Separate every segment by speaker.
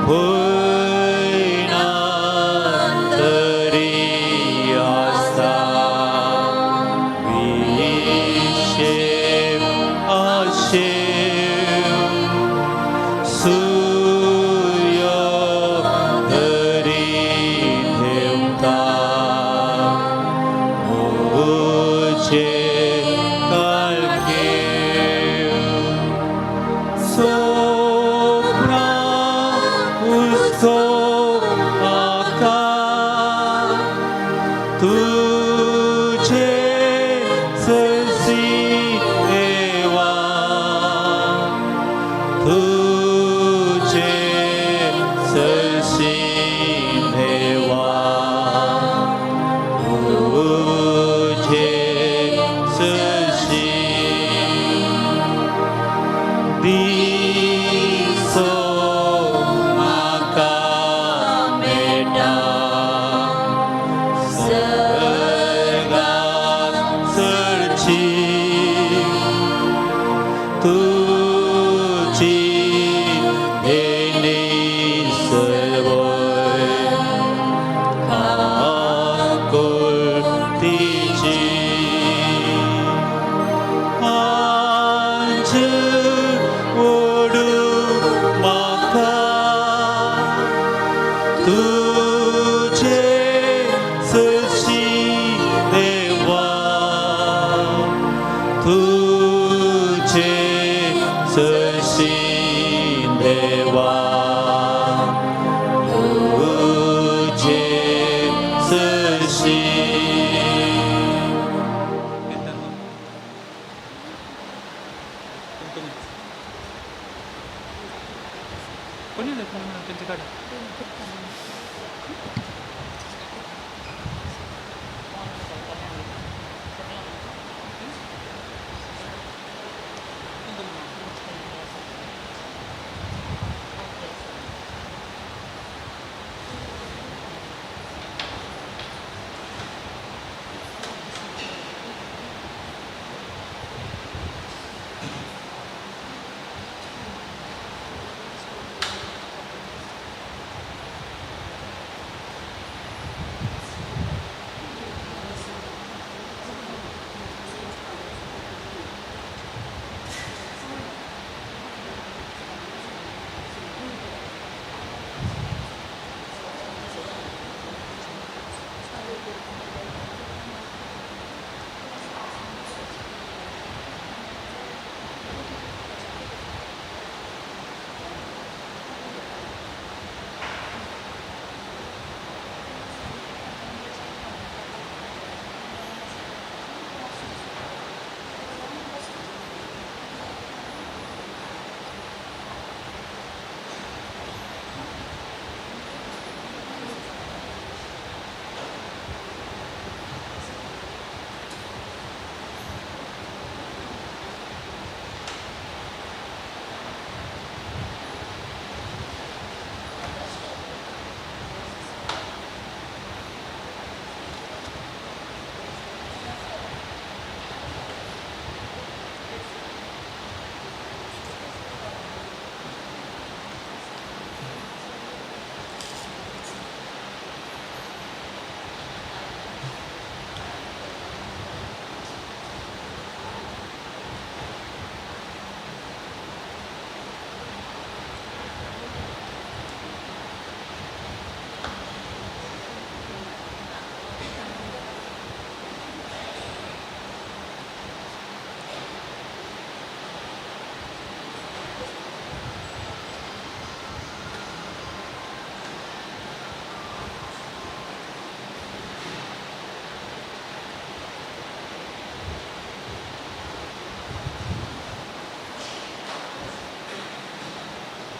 Speaker 1: भंय ना तरी आसता विशेव आशेव सुयो तरी देवता मुझे कालके सोपना उसको आका तुझे ससी देवा तुझे ससी देवा तुझे ससी दिसो म्हाका मेळटा सर्गात चडची तुजी देणी सर्वय काकुळतीची आंज ओडू म्हाका तुझे सशी देवा तुझे सशी देवा तुझे सशी.
Speaker 2: कोणी त्यांचे काढा.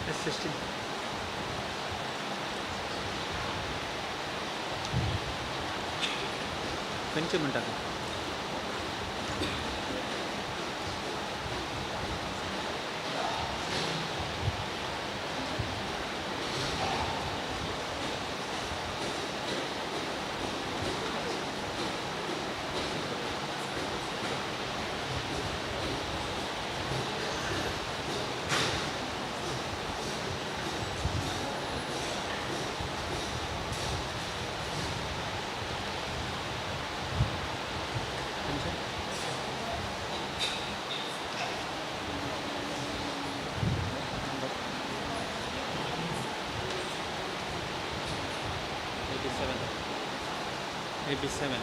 Speaker 2: S 16. खंयचे म्हणटा तूं? AB7. AB7.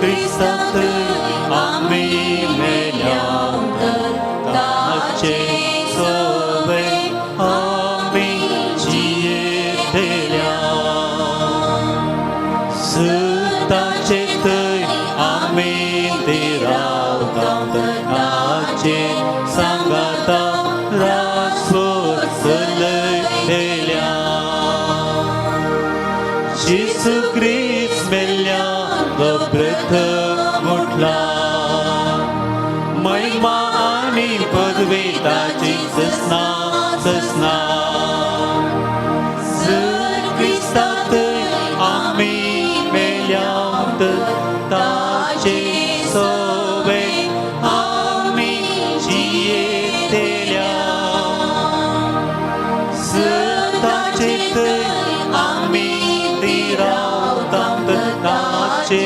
Speaker 1: क्रिस्तांत आमी मेल्यात ताचे सवे आमी जियेतल्या ताचे थंय आमी रावतात ताचे सांगाता रासो चलयतल्या जेसू क्रिस्त मेल्ल्या प्रथम उठला महिमा आनी पदवी ताची ससना ससना जर क्रिस्तांत आमी मेल्यात ताचे सवे आमी जियेतल्या ताचे थंय आमी रावतात ताचे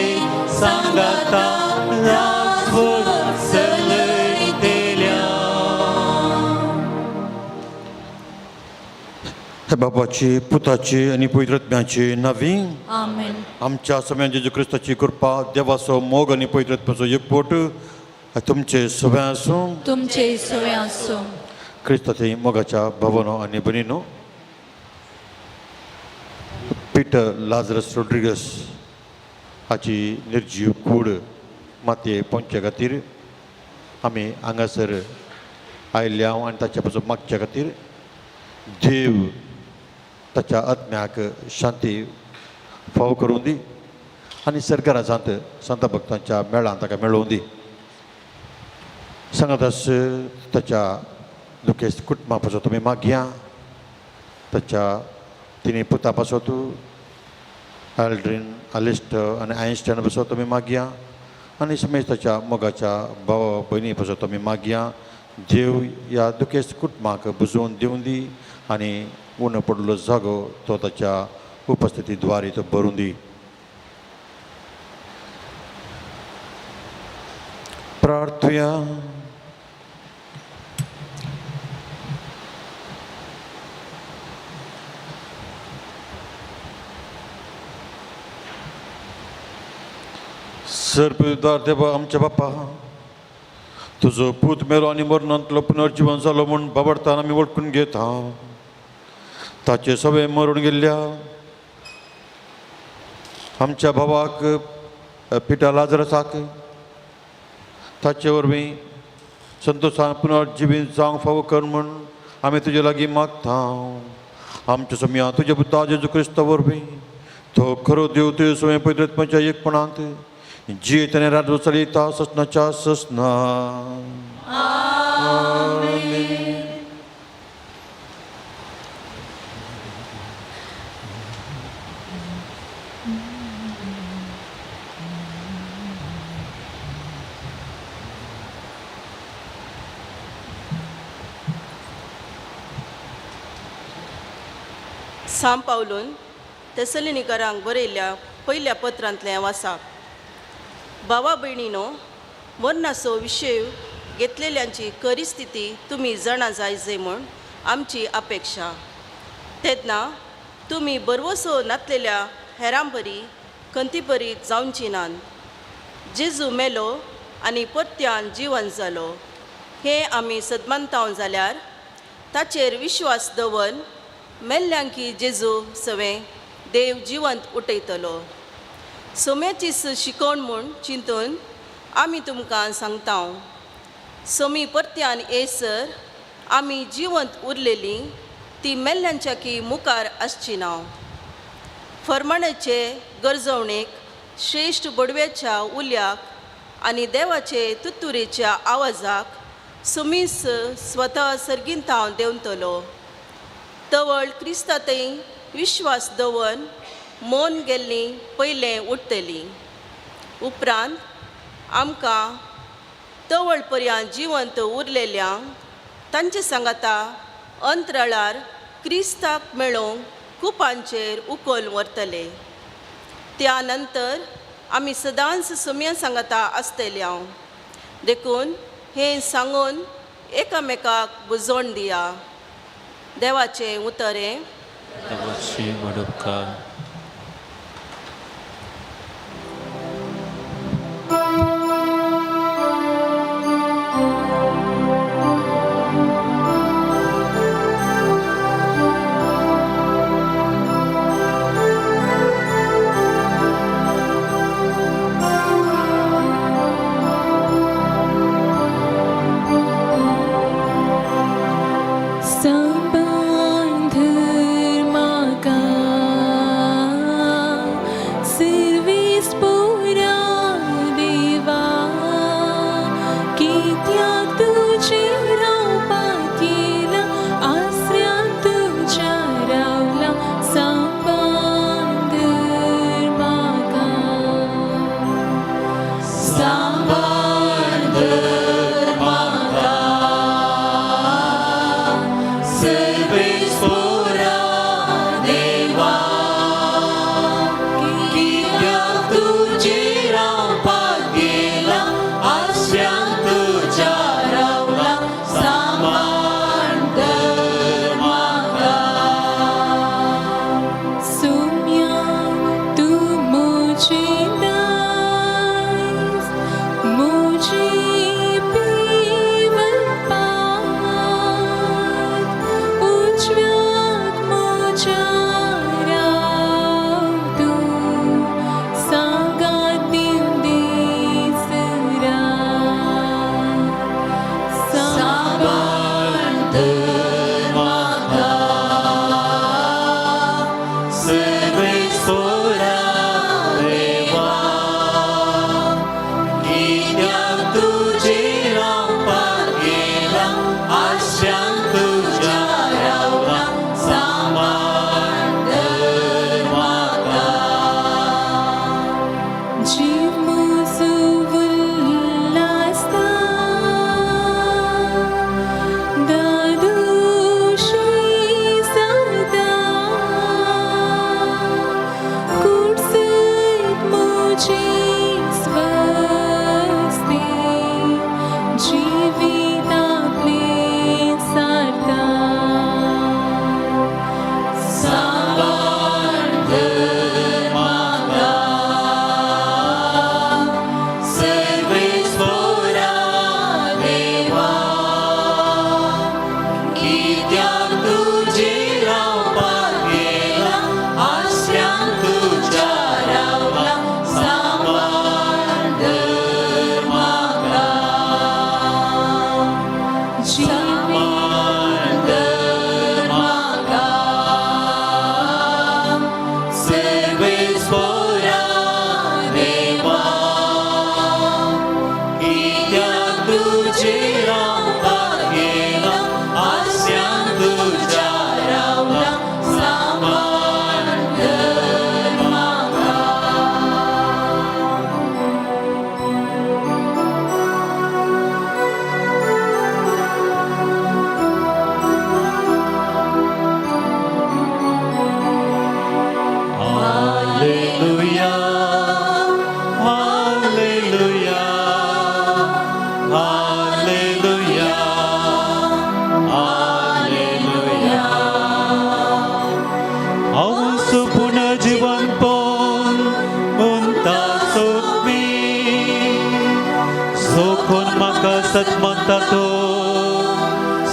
Speaker 1: सांगाता रासभर चलयतल्या.
Speaker 3: हे बापाची पुताची आनी पवित्र आत्म्याची नावी.
Speaker 4: आमेन.
Speaker 3: आमच्या सगळ्या जेजू क्रिस्ताची कृपा, देवाचो मोग आनी पवित्र आत्म्याचो एकवट तुमचे सगळें आसूं.
Speaker 4: तुमचे सोय आसूं.
Speaker 3: क्रिस्ताचे मोगाच्या भवनो आनी भयणीनो, पिटर लाजरस रोड्रिगस हाची निर्जीव कूड मातये पोंदचे खातीर आमी हांगासर आयिल्ले हांव आनी ताचे पासून मागचे खातीर देव ताच्या आत्म्याक शांती फावो करूं दी आनी सरकारा संत संत भक्तांच्या मेळान ताका मेळोवं दी. सांगात ताच्या दुखेस्त कुटुंबा पासत तुमी मागया, ताच्या तिनी पुता पासत, एल्ड्रीन, अलिस्ट आनी आयन्स्टायन पासत तुमी मागया आनी समेज ताच्या मोगाच्या भाव भयणी पासत तुमी मागया. देव ह्या दुखेस्त कुटुंबाक बुजोवन दिवं दी आनी उणो पडलो जागो तो ताच्या उपस्थिती द्वारे तो भरून दी. प्रार्थुया. सर्पदार देवा आमच्या बापा, तुजो पूत मेलो आनी मरणांतलो पुनर्जीवन जालो म्हूण बाबडतान आमी वळखून घेता. ताचे सगळे मरून गेल्ल्या आमच्या भावाक पिटा लाजरसाक ताचे वरवीं संतोशान पुनर्जिवीत जावंक फावो कर म्हूण आमी तुजे लागीं मागता. आमच्या सोम्या तुज्या पुता जेजू क्रिस्ता वरवीं, तो खरो देव तुजे सोमें पवित्र आत्म्याच्या एकपणांत जियेत आनी राज्य चलयता ससनाच्या ससना. आमेन.
Speaker 5: सांव पावलून तेसलिनीकरांक बरयल्ल्या पयल्या पत्रांतलें वासाप. भावा भयणीनो, मरणाचो विशय घेतलेल्यांची खरी स्थिती तुमी जाणा जायजे म्हूण आमची अपेक्षा. तेन्ना तुमी बरवसो नातलेल्या हेरां बरी खंतीपरीत जावची नात. जेजू मेलो आनी परत्यान जिवन जालो हें आमी सदमानताव जाल्यार ताचेर विश्वास दवर मेल्ल्यांकी जेजू सवें देव जिवंत उठयतलो. सोम्याची शिकवण म्हूण चिंतून आमी तुमकां सांगता, सोमी परत्यान येसर आमी जिवंत उरलेलीं ती मेल्ल्यांच्या की मुखार आसची ना. फर्माण्याचे गरजवणेक, श्रेश्ठ बडव्याच्या उल्याक आनी देवाचे तुत्तुरेच्या आवाजाक सुमीस स्वता सर्गींत देंवतलो. तवळ क्रिस्तांतय विश्वास दवर मोन गेल्ली पयलें उठतली. उपरांत आमकां तवळ पर्यंत जिवंत उरलेल्यांक तांचे सांगाता अंतराळार क्रिस्ताक मेळोवंक कुपांचेर उखल व्हरतले. त्या नंतर आमी सदांच सुम्या सांगाता आसतले हांव. देखून हें सांगून एकामेकाक बुजवण दिया. देवाचें उतर हें.
Speaker 2: देवाची वडपकार.
Speaker 6: सांबांधर म्हाका सिर्वीस पुरा देवा, कित्याक तुजें रावपाक येयला, आसऱ्यान तुज्या रावला. सांबांधर म्हाका, सांबांधर म्हाका
Speaker 1: सर्वेस पोरा देवा, कित्याक तुजें रावपाक गेला, आसऱ्यान तुज्या रावला. सांबाळ धर म्हाका.
Speaker 6: सुम्या तूं म्हजें दायज, म्हजी पिवन पात, उजव्याक म्हज्या राव तूं, सांगात दिवन दीस रात.
Speaker 1: सांबाळ धर म्हाका सर्वेस पोरा देवा, कित्याक तुजें रावपाक गेला, आसऱ्यान तुज्या रावला. सांबाळ धर म्हाका.
Speaker 6: जीव म्हजो उल्लासता, दादोशी जाता, कुडसयत म्हजी स्वस्ती, जिवीत आपलें सारता.
Speaker 1: सांबाळ धर म्हाका सर्वेस पोरा देवा, कित्याक तुजें रावपाक गेला, आसऱ्यान तुज्या रावला. सांबाळ धर म्हाका.
Speaker 6: जिवीत
Speaker 1: धर म्हाका सर्वेस पोरा देवा, कित्याक तुजें रावपाक गेला, आसऱ्यान तुज्या रावला. सांबाळ धर म्हाका.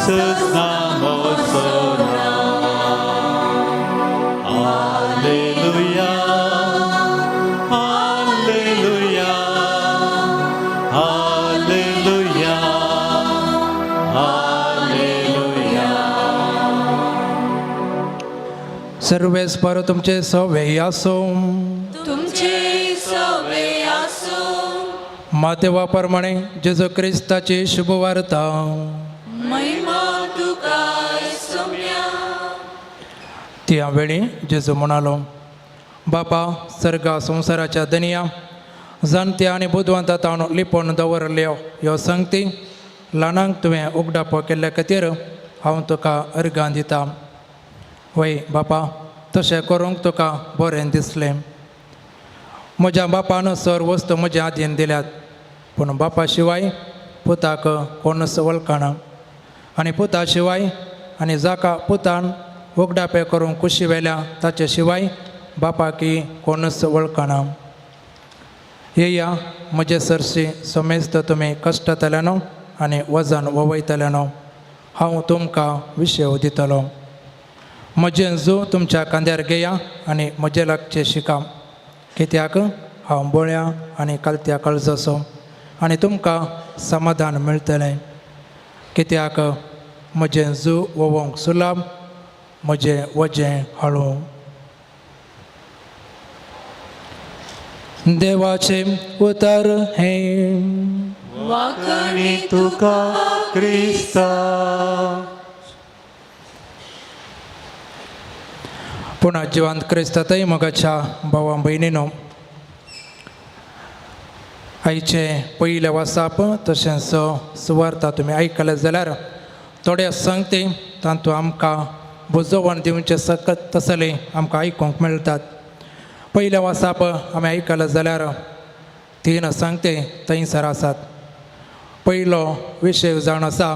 Speaker 2: सजना होसना. Alleluia, alleluia, alleluia, alleluia.
Speaker 7: सर्वेस्पर तुमचे सवे आसो.
Speaker 1: तुमचे सवे आसूं.
Speaker 7: मातेवा प्रमाणे जेजू क्रिस्ताची शुभवार्ता.
Speaker 1: महिमा तुका सोम्या.
Speaker 7: त्या वेळी जेजू म्हणालो, बापा सर्गा संवसाराच्या दनिया, जाणत्या आनी बुदवंता तावन लिपोवन दवरल्यो ह्यो संगती ल्हानांक तुवें उगडापो केल्ल्या खातीर हांव तुका अर्गां दिता. वय बापा, तशें करूंक तुका बरें दिसलें. म्हज्या बापान सर वस्तू म्हज्या आदीन दिल्यात, पूण बापा शिवाय पुताक कोणूच वळखना आनी पुता शिवाय आनी जाका पुतान उगडापे करूंक कुशी वेल्या ताचे शिवाय बापाकी कोणूच वळखना. येया म्हजे सरशी समेस्त तुमी कश्टतल्यानो आनी वजन ववयतल्यानो, हांव तुमकां विशेव दितलो. म्हजें जू तुमच्या खांद्यार घेया आनी म्हजे लागचें शिका, कित्याक हांव बळ्या आनी कालत्या काळजाचो, आनी तुमकां समाधान मेळटलें. कित्याक म्हजें जू वोवोंक सुलाब, म्हजें वजें हाळू. देवाचें उतर हें.
Speaker 1: वाकणी
Speaker 2: तुका क्रिस्ता.
Speaker 7: पुन्हा जिवंत क्रिस्तातय मोगाच्या भावा भयणीनो, आयचे पयलें वासाप तशेंच सुवार्ता तुमी आयकले जाल्यार थोडे संगती तातूंत आमकां बुजोवन दिवचे सकत तसले आमकां आयकूंक मेळटात. पयलें वासाप आमी आयकलें जाल्यार तीन संगते थंयसर आसात. पयलो विशय जावन आसा,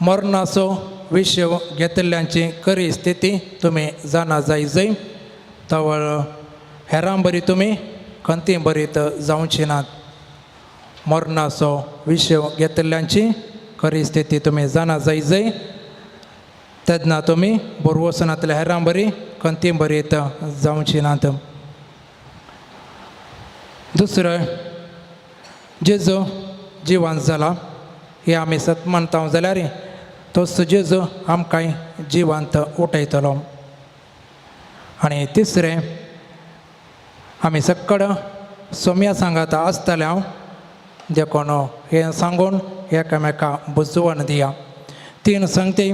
Speaker 7: मरणाचो विशय घेतिल्ल्यांची खरी स्थिती तुमी जाणा जाय जंय तवळ हेरां बरी तुमी खंती बरीत जावची नात. मरणाचो विशय घेतिल्ल्यांची खरी स्थिती तुमी जाणा जाय जंय तेन्ना तुमी बोरवसनांतल्या हेरां बरी खंती बरीत जावची नात. दुसरें, जेजू जिवान जाला हें आमी सत मानता जाल्यार तोच जेजू आमकां जिवांत उठयतलो. आनी तिसरें, आमी सक्कड सोम्या सांगाता आसतले हांव देखून हें सांगून एकामेका बुजवण दिया. तीन संगती,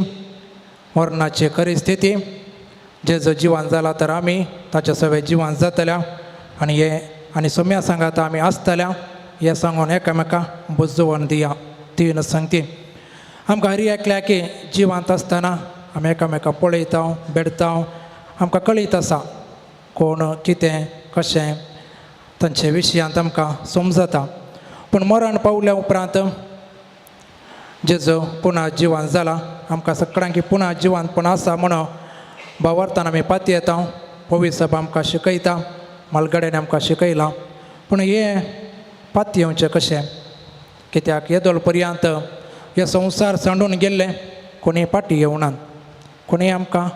Speaker 7: मरणाची खरी स्थिती, जेजू जिवान जाला तर आमी ताच्या सगळे जिवान जातल्या आनी हे आनी सोम्या सांगाता आमी आसतल्या हें सांगून एकामेका बुजवण दिया. तीन संगती आमकां हरी एकल्या की जिवांत आसतना आमी एकामेका पळयता भेटता, आमकां कळीत आसा कोण कितें कशें तांचे विशयांत आमकां समजता. पूण मरण पावल्या उपरांत जेजो पुन्हा जिवान जाला आमकां सगळ्यांकी पुन्हा जिवानपण आसा म्हणून भावार्थान आमी पाती येता. पवी सभा आमकां शिकयता, मालगड्यान आमकां शिकयलां, पूण हें पाती येवचें कशें? कित्याक येदोळ पर्यंत हे संवसार सांडून गेल्ले कोणी फाटी येवनात, कोणी आमकां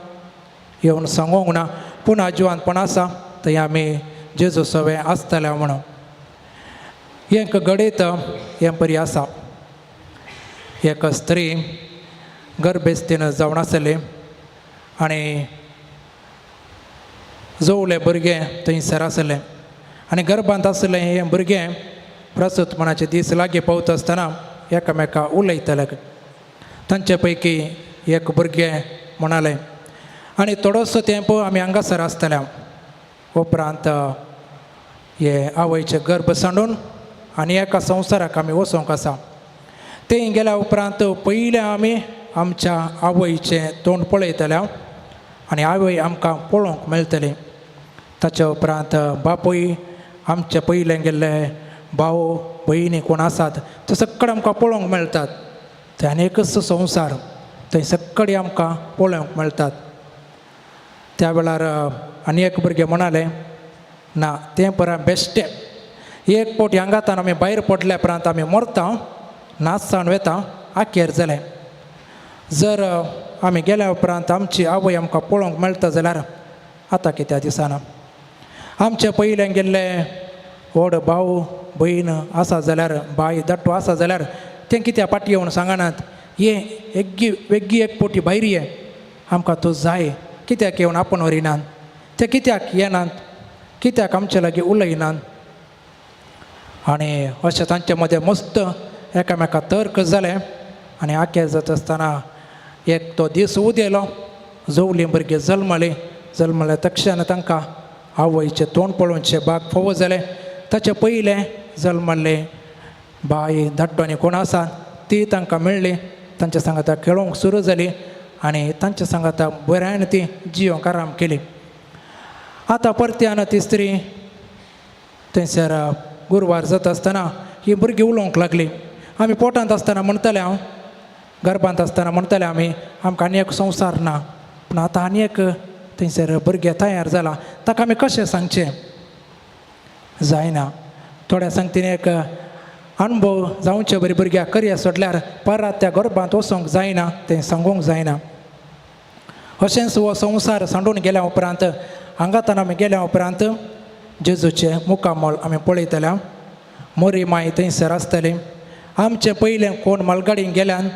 Speaker 7: येवन सांगूंक ना पुन्हा जिवानपण आसा थंय आमी जेजू सवें आसतले म्हणून. एक घडयत हें परी आसा, एक स्त्री गर्भेस्तीन जावन आसली आनी जोवलें भुरगें थंयसर आसलें आनी गर्भांत आसलें हें भुरगें प्रसूतपणाचे दीस लागीं पावता आसतना एकामेका उलयताले. तांचे पैकी एक भुरगें म्हणालें, आनी थोडोसो तेंप आमी हांगासर आसतले, उपरांत हे आवयचें गर्भ सांडून आनी एका संवसाराक आमी वचोंक आसा. थंय गेल्या उपरांत पयलें आमी आमच्या आवयचें तोंड पळयतले आनी आवय आमकां पळोवंक मेळटली. ताच्या उपरांत बापूय आमचे पयलें गेल्ले भाव भयणी कोण आसात ते सगळे आमकां पळोवंक मेळटात. थंय आनी एकच संवसार, थंय सगळे आमकां पळोवंक मेळटात. त्या वेळार आनी एक भुरगें म्हणालें, ना तें परा बेश्टें, एक फावट हांगातान आमी भायर पडल्या उपरांत आमी मरता, नाच जावन वता, आखेर जालें. जर आमी गेल्या उपरांत आमची आवय आमकां पळोवंक मेळटा जाल्यार आतां कित्या दिसना. आमचे पयलें गेल्ले व्हड भाव भयण आसा जाल्यार, बाय धाकटो आसा जाल्यार तें कित्याक फाटी येवन सांगनात, ये एग्गी वेग्गी एक पोटी भायर ये, आमकां तूं जाय. कित्याक येवन आपूण व्हरिनात? ते कित्याक येनात? कित्याक आमचे लागीं उलयनात? आनी अशें तांचे मदें मस्त एकामेका तर्क जालें. आनी आखे जाता आसतना एक तो दीस उदेलो. जोवलीं भुरगीं जल्मलीं. जल्मले तक्षण तांकां आवयचें तोंड पळोवचें भाग फावो जालें. ताचे पयलें जल्मल्लें बाय धाकटो आनी कोण आसा ती तांकां मेळ्ळी. तांच्या सांगाता खेळोंक सुरू जाली आनी तांच्या सांगाता बऱ्यान ती जियोंक आराम केली. आतां परत्यान ती स्त्री थंयसर गुरवार जाता आसतना ही भुरगीं उलोवंक लागली. आमी पोटांत आसतना म्हणटाले, हांव गर्भांत आसतना म्हणटाले आमी, आमकां आनी एक संवसार ना, पूण आतां आनी एक थंयसर भुरगें तयार जाला, ताका आमी कशें सांगचें? जायना. थोड्या सांगतीन एक अणभव जावचे बरी भुरग्याक करया सोडल्यार परत त्या गर्भांत वचोंक जायना, तें सांगूंक जायना. अशेंच हो संवसार सांडून गेल्या उपरांत, हांगातान आमी गेल्या उपरांत जेजूचें मुखामळ आमी पळयतले. मोरी माय थंयसर आसतली. आमचें पयलें कोण मालगाडीन गेल्यान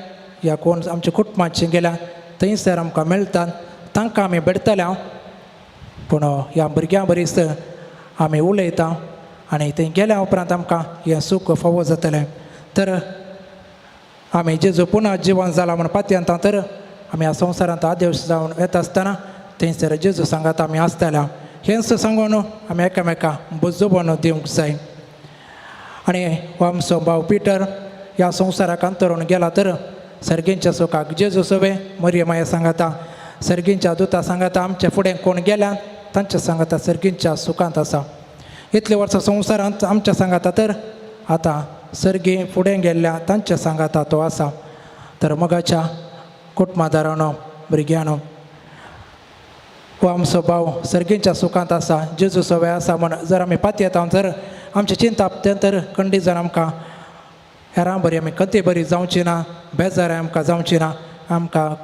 Speaker 7: या कोण आमच्या कुटुंबाचें गेल्यान थंयसर आमकां मेळटात, तांकां आमी भेटतले. पूण ह्या भुरग्यां बरीच आमी उलयता आनी थंय गेल्या उपरांत आमकां हें सूख फावो जातलें. तर आमी जेजू पुनः जिवन जाला म्हूण पातयेंता, तर आमी ह्या संवसारांत आदेश जावन येता आसतना थंयसर जेजू सांगात आमी आसतले. हेंच सांगून आमी एकामेका बुजोवन दिवंक जाय. आनी हो आमचो भाव पिटर ह्या संवसाराक अंतरून गेला, तर सर्गींच्या सुखाक जेजू सवे मरिय माया सांगाता, सर्गींच्या दुता सांगाता, आमच्या फुडें कोण गेल्या तांच्या सांगाता सर्गींच्या सुखांत आसा. इतले वर्सां संवसारांत आमच्या सांगाता, तर आतां सर्गी फुडें गेल्ल्या तांच्या सांगाता तो आसा. तर मोगाच्या कुटुंबादारानो, भुरग्यांनो, हो आमचो भाव सर्गींच्या सुखांत आसा, जेजू सवे आसा म्हण जर आमी पातयेता, तर आमचें चिंताप तें तर खंडीत जर आमकां हेरां बरी आमी कथी बरी जावची ना, बेजार आमकां जावची ना, आमकां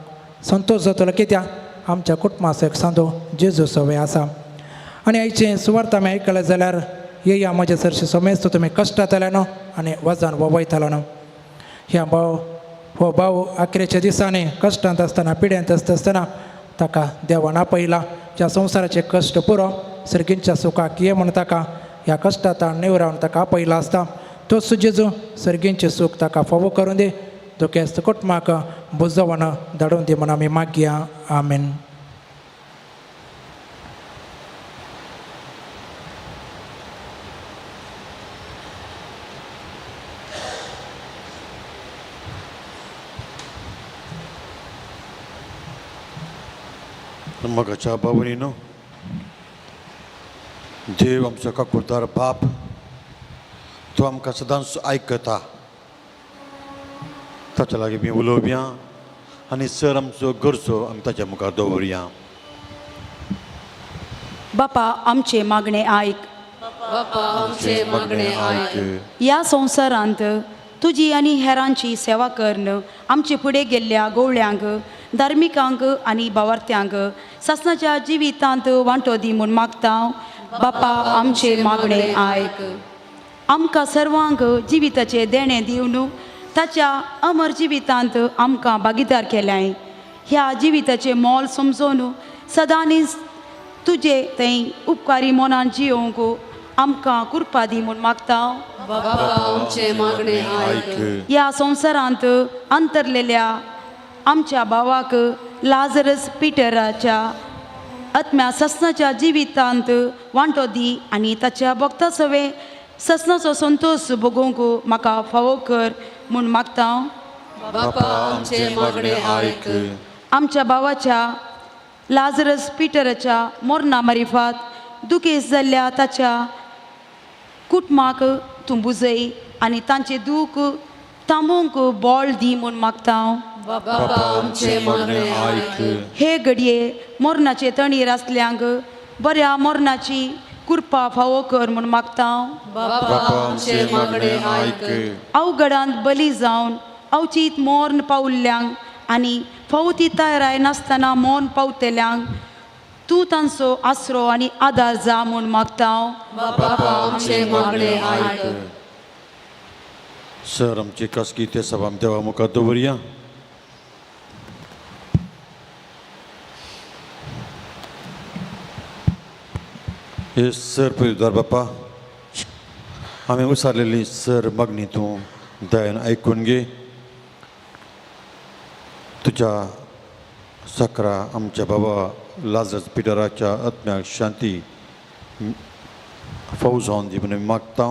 Speaker 7: संतोश जातलो. कित्याक आमच्या कुटुंबाचो एक सांदो जेजू सवे आसा. आनी आयचें सुवार्थ आमी आयकलें जाल्यार, येया म्हजे सरशी समेस्त तुमी कश्टांतले न्हू आनी वजन वयतालो न्हू. ह्या भाव, हो भाव आखरेच्या दिसांनी कश्टांत आसतना, पिड्यांत आसता आसतना ताका देवान आपयला. ज्या संवसाराचे कश्ट पुरो, सर्गींच्या सुखाक ये म्हूण ताका ह्या कश्टांत निवरावन ताका आपयला आसता. तोच जेजू सर्गींचें सूख ताका फावो करून दी, दुखेस्त कुटुंबाक बुजोवन धाडून दी म्हूण आमी मागया. आमेन.
Speaker 3: मोगाच्या भावणीनो, देव आमचो काकुळदार बाप, तो आमकां सदांच आयकता. ताच्या लागीं आमी उलोवया आनी सर आमचो गरजो आमी ताच्या मुखार दवरुया.
Speaker 4: बापा आमचे मागणे आयक.
Speaker 1: बापा आमचे मागणे आयक.
Speaker 4: ह्या संवसारांत तुजी आनी हेरांची सेवा करन आमचे फुडें गेल्ल्या गोवळ्यांक, धार्मिकांक आनी भावार्थ्यांक सासणाच्या जिवितांत वांटो दी म्हूण मागता. बापा आमचे मागणे आयक. आमकां सर्वांक जिविताचें देणें दिवन ताच्या अमर जिवितांत आमकां भागीदार केल्याय. ह्या जिविताचें मोल समजून सदांनीच तुजे थंय उपकारी मनान जियोवंक आमकां कृपा दी म्हूण मागता.
Speaker 1: बापा आमचे मागणे आयक.
Speaker 4: ह्या संवसारांत अंतरलेल्या आमच्या भावाक लाजरस पिटराच्या आत्म्या ससनाच्या जिवितांत वांटो दी आनी ताच्या भक्ता सवे ससनाचो संतोश भोगोवंक म्हाका फावो कर म्हूण मागता.
Speaker 1: बापा आमचे मागणे आयक.
Speaker 4: आमच्या भावाच्या लाजरस पिटराच्या मोरना मारिफात दुखेस जाल्ल्या ताच्या कुटुंबाक तूं बुजय आनी तांचें दूख थांबोवंक बळ दी म्हूण मागता.
Speaker 1: बापा आमचे मागणे आयक.
Speaker 4: हे घडये मोरनाचे तणीर आसल्यांक बऱ्या मोरनाची कृपा फावो कर म्हूण मागता.
Speaker 1: बापा आमचे मागणे आयक.
Speaker 4: अवघडांत बली जावन अवचीत मोर्न पावल्ल्यांक आनी फावती तयाराय नासतना मौन पावतेल्यांक तूं तांचो आसरो आनी आदार जा म्हूण मागता.
Speaker 1: बापा आमचे मागणे आयक.
Speaker 3: सर आमची खासगी ते सभा देवा मुखार दवरया. हे सर पवित्र बापा, आमी उसारलेली सर मागणी तूं दयान आयकून घे. तुज्या सकरा आमच्या बाबा लाजरस पिटराच्या आत्म्याक शांती फाव जावन दी म्हणून मागता.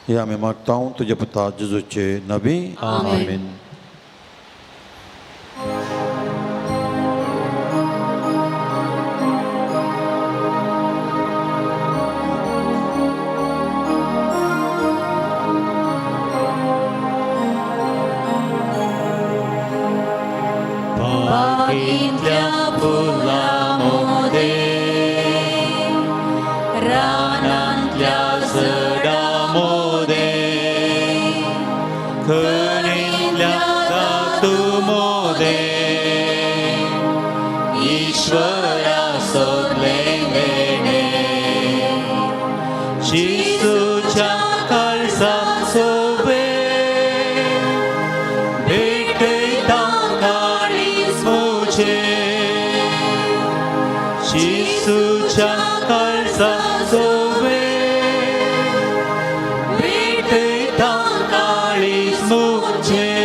Speaker 3: हे आमी मागता तुज्या पुता जेजूचे नवी. आमेन.
Speaker 2: बागेंतल्या फुलां मोदें, रानांतल्या झडां मोदें, खणींतल्या धातू मोदें, ईश्वरा सोदलें वेणें, जिसूच्या काळजा सोबे भेटयता काळीज म्हजें, जिसूच्या काळजा सोबे भेटयता काळीज म्हजें.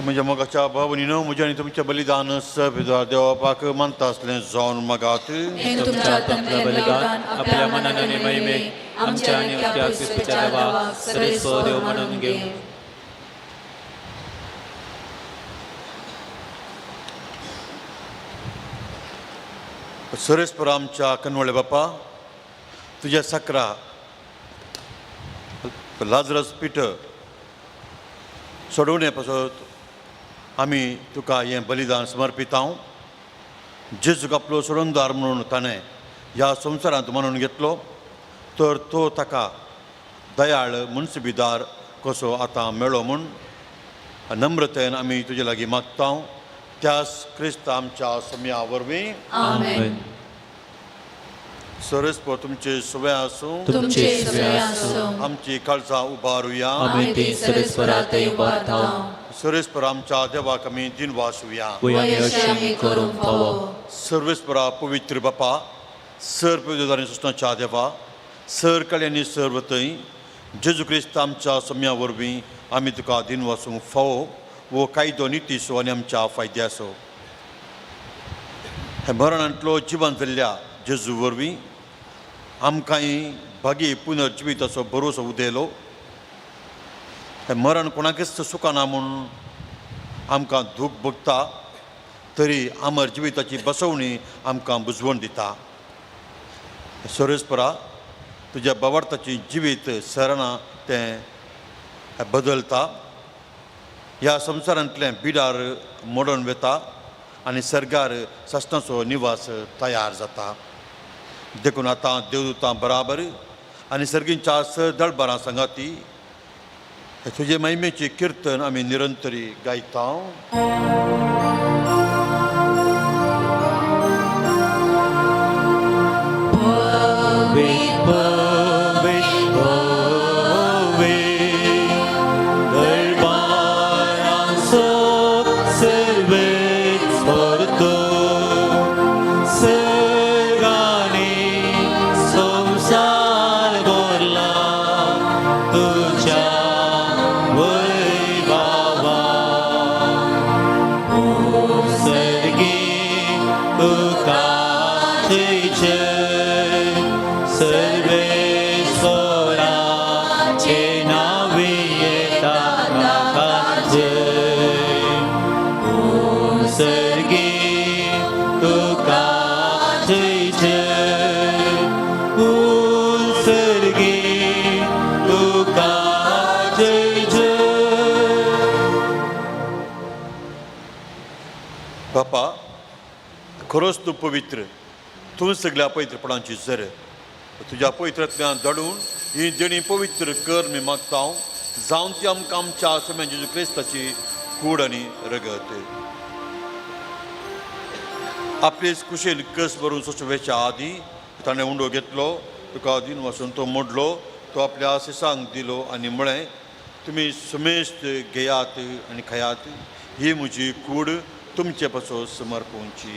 Speaker 3: म्हज्या मोगाच्या भावनीनो, म्हज्या आनी तुमचें बलिदान सविदार देवापाक मानता आसलें जावन मागात.
Speaker 1: हे तुमच्या
Speaker 8: हातांतलं बलिदान आपल्या मनान आनी महिमेक आमच्या आनी त्या क्रिस्तीच्या देवा सरेस्व देव म्हणून घेऊ.
Speaker 3: सुरेशपुर आमच्या कनवळे बापा, तुज्या सकरा लाजरस पीठ सोडोवणे पासत आमी तुका हें बलिदान समर्पितां. जेजूक आपलो सोडणदार म्हणून ताणें ह्या संवसारांत म्हणून घेतलो तर तो ताका दयाळ मुनसिबीदार कसो आतां मेळ्ळो म्हूण नम्रतेन आमी तुजे लागीं मागता, त्यास क्रिस्त आमच्या सम्या वरवीं.
Speaker 1: आमेन.
Speaker 3: सरस्पर तुमचे सुवे आसूं.
Speaker 1: तुमचे सुवे आसूं.
Speaker 3: आमची काळजां उबारुया.
Speaker 8: आमी ती सरेस्वरा थंय उबारता.
Speaker 3: सर्वेस्पर आमच्या देवाक आमी दिनवासुया.
Speaker 8: वय आमी अशें आमी करूंक फावो.
Speaker 3: सर्वेस्परा पवित्र बापा, सर पवित्र सुसनाच्या देवा, सर कल्यांनी सर्व थंय जेजू क्रिस्त आमच्या सम्या वरवीं आमी तुका दिनवासूंक फावो वो कायदो नितीचो आनी आमच्या फायद्याचो. हे मरणांतलो जिवन जाल्ल्या जेजू वरवीं आमकांय भागी पुनर्जिविताचो भरोसो उदयलो. हें मरण कोणाकच सुखाना म्हूण आमकां दूख भोगता तरी अमर जिविताची बसवणी आमकां बुजवण दिता. सोरेस्परा तुज्या बावार्थाची जिवीत सरणां तें बदलता, ह्या संवसारांतलें बिडार मोडून वता आनी सर्गार सासणाचो निवास तयार जाता. देखून आतां देवदूतां बराबर आनी सर्गींच्या स दळबारां सांगाती तुजे महिमेचें किर्तन आमी निरंतरी गायता. बापा, खरोच तूं पवित्र, तूं सगळ्या पवित्रपणाची जर तुज्या पवित्रत्म्यान धाडून ही देणी पवित्र कर मी मागता. जावन ती आमकां आमच्या सोम्या जेजू क्रिस्ताची कूड आनी रगत. आपलेच कुशेन कस भरून सोसोवेच्या आदी ताणें उंडो घेतलो, तुका दिन वासून तो मोडलो, तो आपल्या शिसांक दिलो आनी म्हळें, तुमी सुमेस्त घेयात आनी खायात, ही म्हजी कूड तुमचे पासून समर्पणची.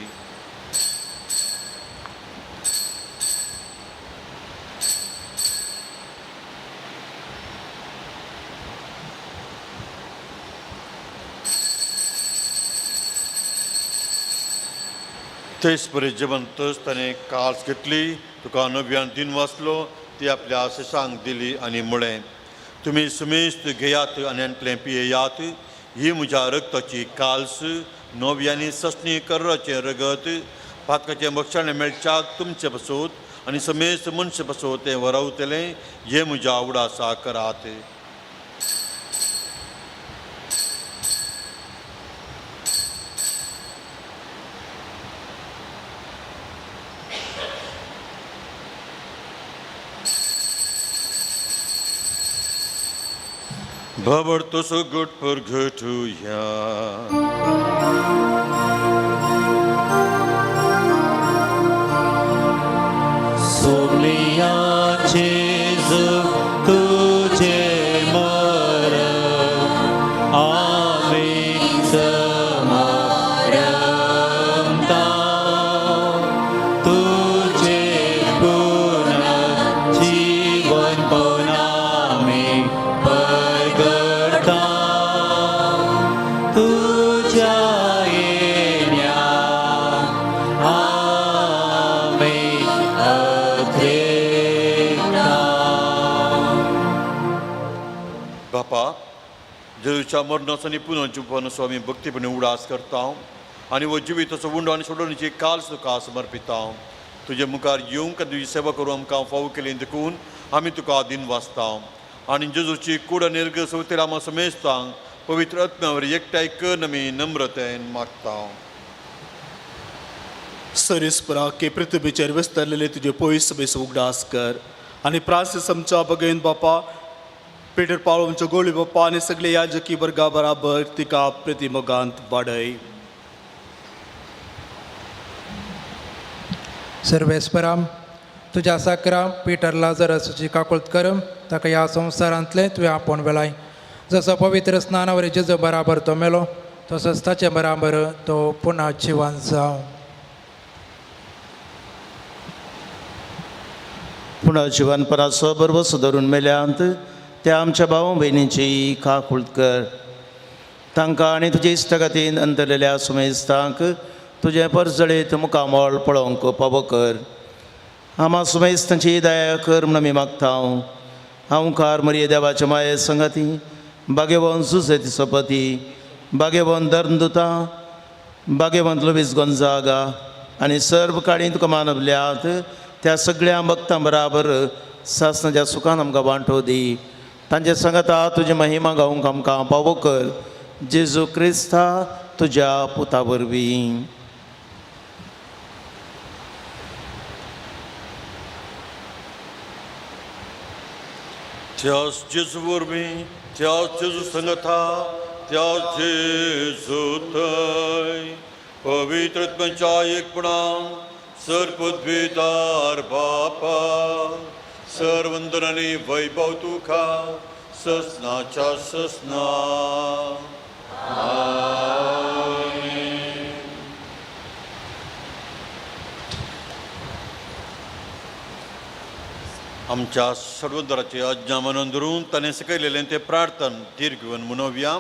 Speaker 3: तेच परी जेवण ताणें काल्स घेतली, तुका नव्यान दिन वाचलो, ती आपल्या शिसांक दिली आनी म्हळें, तुमी सुमेस्त घेयात आनी हांतलें पियेयात, ही म्हज्या रगताची काल्स, नवी आनी ससणी कर्राचें रगत, पातकाचें बक्षाणें मेळच्याक तुमचे पासत आनी समेस्त मनशे पासत तें वरावतलें, हें म्हज्या उडासा करात. भवरतो सुगट परगटुया.
Speaker 2: सोमलिया जेजू तुझे मरण आमी समरमता, तुझे पुनर्जीवन आमी परगटा, तुझ्या येण्या आमी अद्रेकता.
Speaker 3: बापा, जेजूच्या मरणाचो आनी पुनर्जीवनाचो आमी भक्तीपणे उडास करता आनी हो जिविताचो उंडो आनी सोडवणीची काल तुका समर्पिता. तुजे मुखार येवंक आनी तुजी सेवा करूं आमकां फावो केली देखून आमी तुका दिन वाचता आनी जेजूची कूड आनी निर्ग सवतीर आमा समेस्तांक पवित्र आत्म्यावर एकठांय करून आमी नम्रतेन मागता.
Speaker 9: सरीसपरा के पृथ्वीचेर विस्तारलेले तुजे पयस बेस उगडास कर आनी प्रास आमच्या बगेन बापा पेटर पावल आमच्या गोळी बाप्पा आनी सगळे याजकी वर्गा बराबर तिका प्रतिमोगांत वाडय.
Speaker 7: सर्वेस्पराम तुज्या साकरा पिटर लाजरसाची काकुळत कर, ताका ह्या संवसारांतलें तुवें आपोवन वेलाय. जसो पवित्र स्नानावर जेजो बराबर तो मेलो, तसोच ताचे बराबर तो पुन्हा जिवन जावं.
Speaker 10: पुनः जिवनपणाचो बरोबर धरून मेल्यांत त्या आमच्या भाव भयणींची काकुळत कर, तांकां आनी तुजे इश्टागतीन अंतरलेल्या सुमेस्तांक तुजें परजळीत मुखामळ पळोवंक पावो कर. आमा सुमेस्तांची दया कर म्हूण आमी मागता. हांव मरिये देवाच्या माये संगाती, बागेवन जुजेती सोपती, बागेवन धर्मदुता, बागेवंत लुवीस गोंजागा आनी सर्व काळी तुका मानवल्यात त्या सगळ्या भक्तां बराबर सासनाच्या सुखान आमकां वांटो दी. तांचे संगता तुजी महिमा गावंक आमकां पावो कर, जेजू क्रिस्ता तुज्या पुता वरवीं.
Speaker 3: त्याच जेजू वरवीं, त्याच जेजू संगता, त्याच जेजू थंय पवित्र आत्म्याच्या एकपणान सर पृथ्वीदार बापा, सर वंदन आनी वैभव तुका ससनाच्या ससना. आमेन. आमच्या सर्वदराचे आज्ञा म्हणून धरून ताणें शिकयलेलें तें प्रार्थन दीर्घ घेवन म्हणोवया.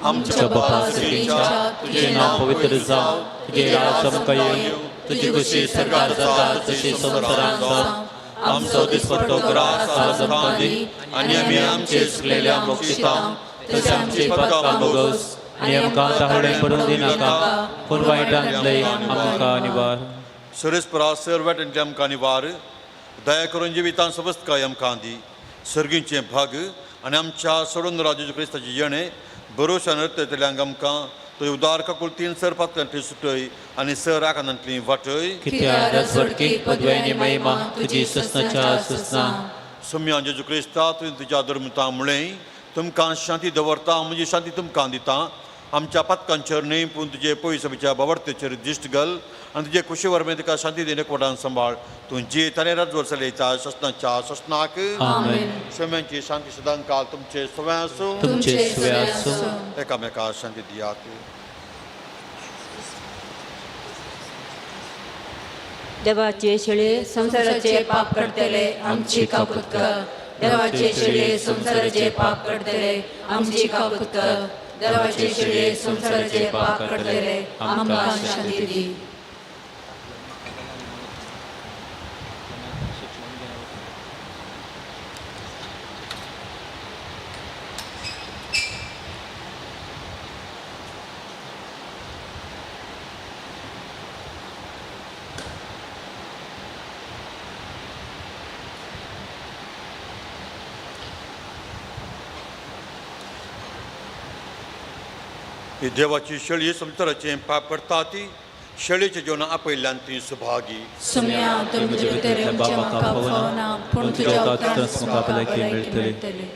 Speaker 8: आमच्या बापा सर्गीच्या, तुजें नांव पवित्र जावं, तुजें राज आमकां येवं, तुजी खुशी सरकार जाता तशी संवसारांत जावं. आमचो दिसपट्टो ग्रास आज आमकां दी आनी आमी आमचे चुकलेल्या मोक्षिता तशें आमचे पातकां भोगोस आनी आमकां ताहळें पडून दिनाका, पूण वायटांतले आमकां निवार.
Speaker 3: सुरेशपरा सर वाटेंतले आमकां निवार, दया करून जिवितान सबस्तकाय आमकां दी. सर्गींचें भाग आनी आमच्या सोडून राजू क्रिस्ताचें येणें भरोशान रत्तल्यांक आमकां तुजे उदार काकुळतीन सर पातकांतली सुटय आनी सर आकांतांतली वाटय.
Speaker 8: कित्याक राजवटकी पदवी आनी महिमा तुजी ससनाच्या ससना.
Speaker 3: सोम्या जेजू क्रिस्ता, तुवें तुज्या धर्मता म्हणलें, तुमकां शांती दवरता, म्हजी शांती तुमकां दिता. आमच्या पातकांचेर न्हय पूण तुजे पयसबीच्या बावडतेचेर दिश्ट घाल आनी तुजे कुशी वरवीं तुका शांती दिवन एकवटान सांबाळ. तूं जी ताणें राजवट चलयता ससनाच्या ससनाक.
Speaker 8: आमेन.
Speaker 3: सगळ्यांची शांती सदांकाल तुमचे सगळ्यां आसूं.
Speaker 8: तुमचे सुवे आसूं.
Speaker 3: एकामेका शांती दियात.
Speaker 1: देवाचे शेळे संवसाराचे पाप करतले आमची काकूत कर. देवाचे शेळे संवसाराचे पाप करतले आमची काकूत कर. देवाचे शेळे संवसाराचे पाप करतले आमकां शांती दी.
Speaker 3: ही देवाची शेळी संवसाराचें पाप करता ती शेळीचे जेवण आपयल्ल्यान ती सुभागी.
Speaker 1: सुम्या तुमचे भितर आमच्या म्हाका फावना, पूण तुज्या उपरांत म्हाका भलायकी मेळटली.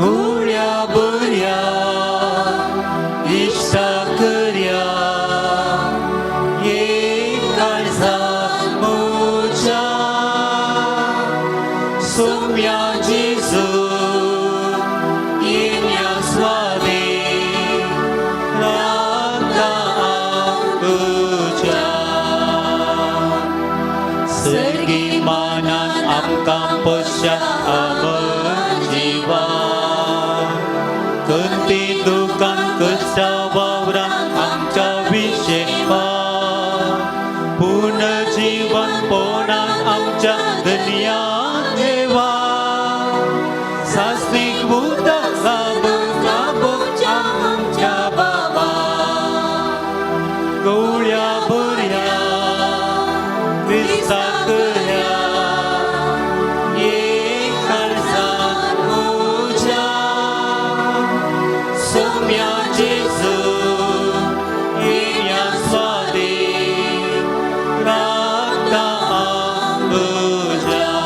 Speaker 2: उड्या बऱ्या इश्टा करया एक काळजान म्हज्या सोम्या जेजू येण्या स्वादे राखता हांव तुज्या सर्गी मानान आमकां पश्या अमर जिवा कंती दुकान कश्टा वावरान आमच्या विशेवा पुनर्जीवन पोणान आमच्या धन्या देवा सासनीक उदक लाबो आमच्या बाबा गवळ्या बऱ्या क्रिस्ताक ह्या एक काळजान म्हज्या सोम्या जेजू येण्या स्वादे राखता हांव तुज्या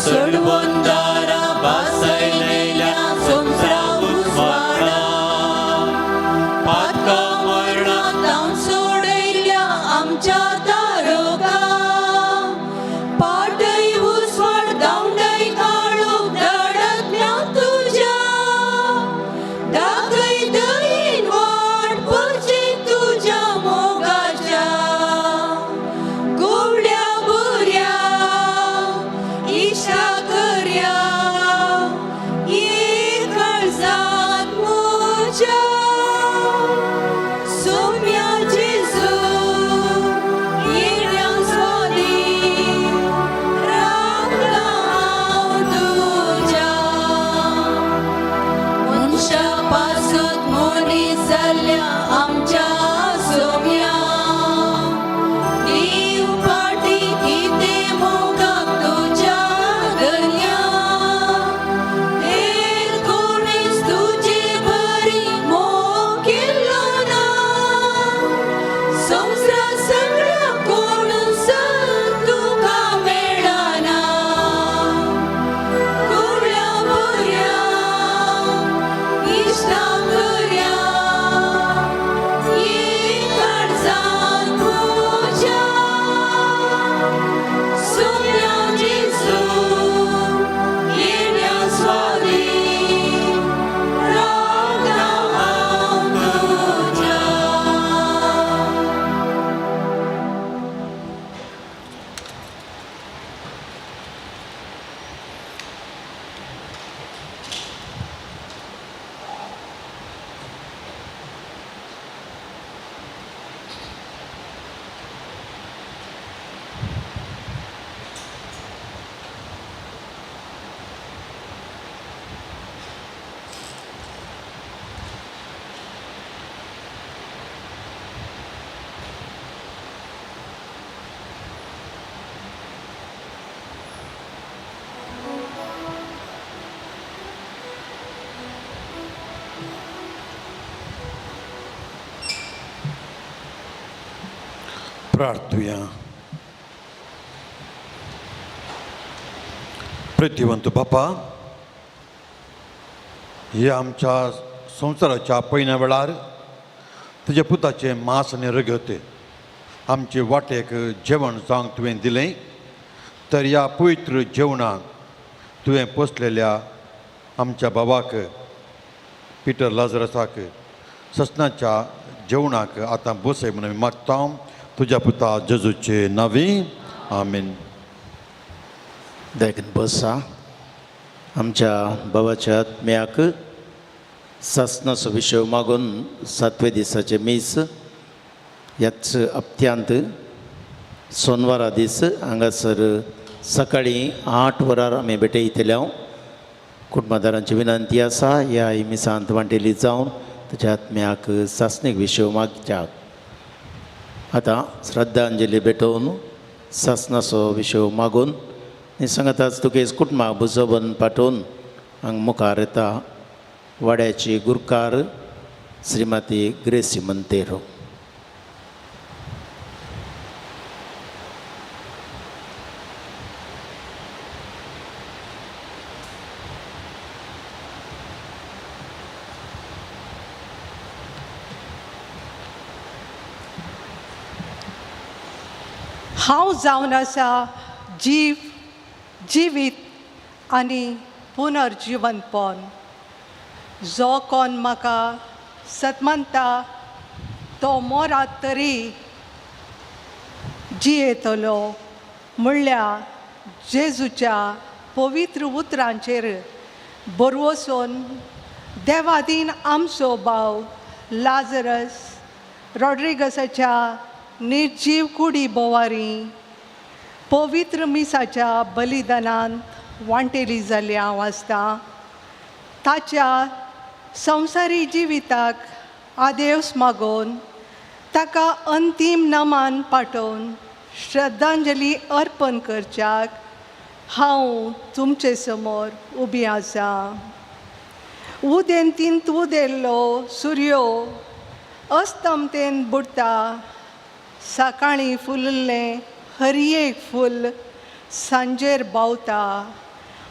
Speaker 2: सडवंदारा बासयलेल्या संवसारा उजवाडा पातका मरणात
Speaker 1: तावन सोडयल्या आमच्या दारोगा पाटय उजवाड दावंडय काळोख दडतल्या तुज्या दाखय दयेन वाट परची तुज्या मोगाच्या. गोवड्या बऱ्या इशा करया एक काळजांत म्हज्या सोम्या जेजू येण्या स्वादी राखता हांव तुज्या. मनशा पासत मनीस जाल्ल्या आमच्या सोम्या दीव पाटी कितें मोगाक तुज्या धन्या हेर कोणीच तुजे बरी मोग केल्लो ना संवसार सगळ्या कोण तुका मेळना. गोवळ्या बऱ्या इश्टा करया
Speaker 3: प्रार्थुया. प्रितीवंत बापा, ह्या आमच्या संवसाराच्या पयल्या वेळार तुज्या पुताचें मांस आनी रगत आमचे वाटेक जेवण जावंक तुवें दिलें, तर ह्या पवित्र जेवणान तुवें पोसलेल्या आमच्या बाबाक पिटर लाजरसाक ससनाच्या जेवणाक आतां बसय म्हणून आमी मागता तुज्या पुता जेजूचे नांवी, आमीन.
Speaker 10: देखून बसा. आमच्या बाबाच्या आत्म्याक सासनाचो विशय मागून सातवे दिसाचें मीस ह्याच हप्त्यांत सोनवारा दीस हांगासर सकाळीं 8 वरार आमी भेटयतले. कुटुंबादारांची विनंती आसा ह्या मिसांत वांटेली जावन ताच्या आत्म्याक सासणीक विशय मागच्याक. आतां श्रद्धांजली भेटोवन सासनाचो विशय मागून आनी सांगाताच तुगेच कुटुंबाक बुजोवन पाठोवन हांगा मुखार येता वाड्याची गुरकार श्रीमती ग्रेसी मंतेरो.
Speaker 11: हांव जावन आसा जीव, जिवीत आनी पुनर्जिवनपण. जो कोण म्हाका सतमनता तो मोरात तरी जियेतलो म्हणल्या जेजूच्या पवित्र उतरांचेर बरवसून देवादीन आमचो भाव लाजरस रॉड्रिगसाच्या निर्जीव कुडी बोवारी पवित्र मिसाच्या बलिदानांत वांटेली जाल्ली हांव आसतां. ताच्या संवसारी जिविताक आदेवस मागोवन ताका अंतीम नमान पाठोवन श्रद्धांजली अर्पण करच्याक हांव तुमचे समोर उबी आसा. उदेंतींत उदेल्लो सुर्यो अस्तमतेन बुडटा, सकाळीं फुलिल्लें हर एक फूल सांजेर बावता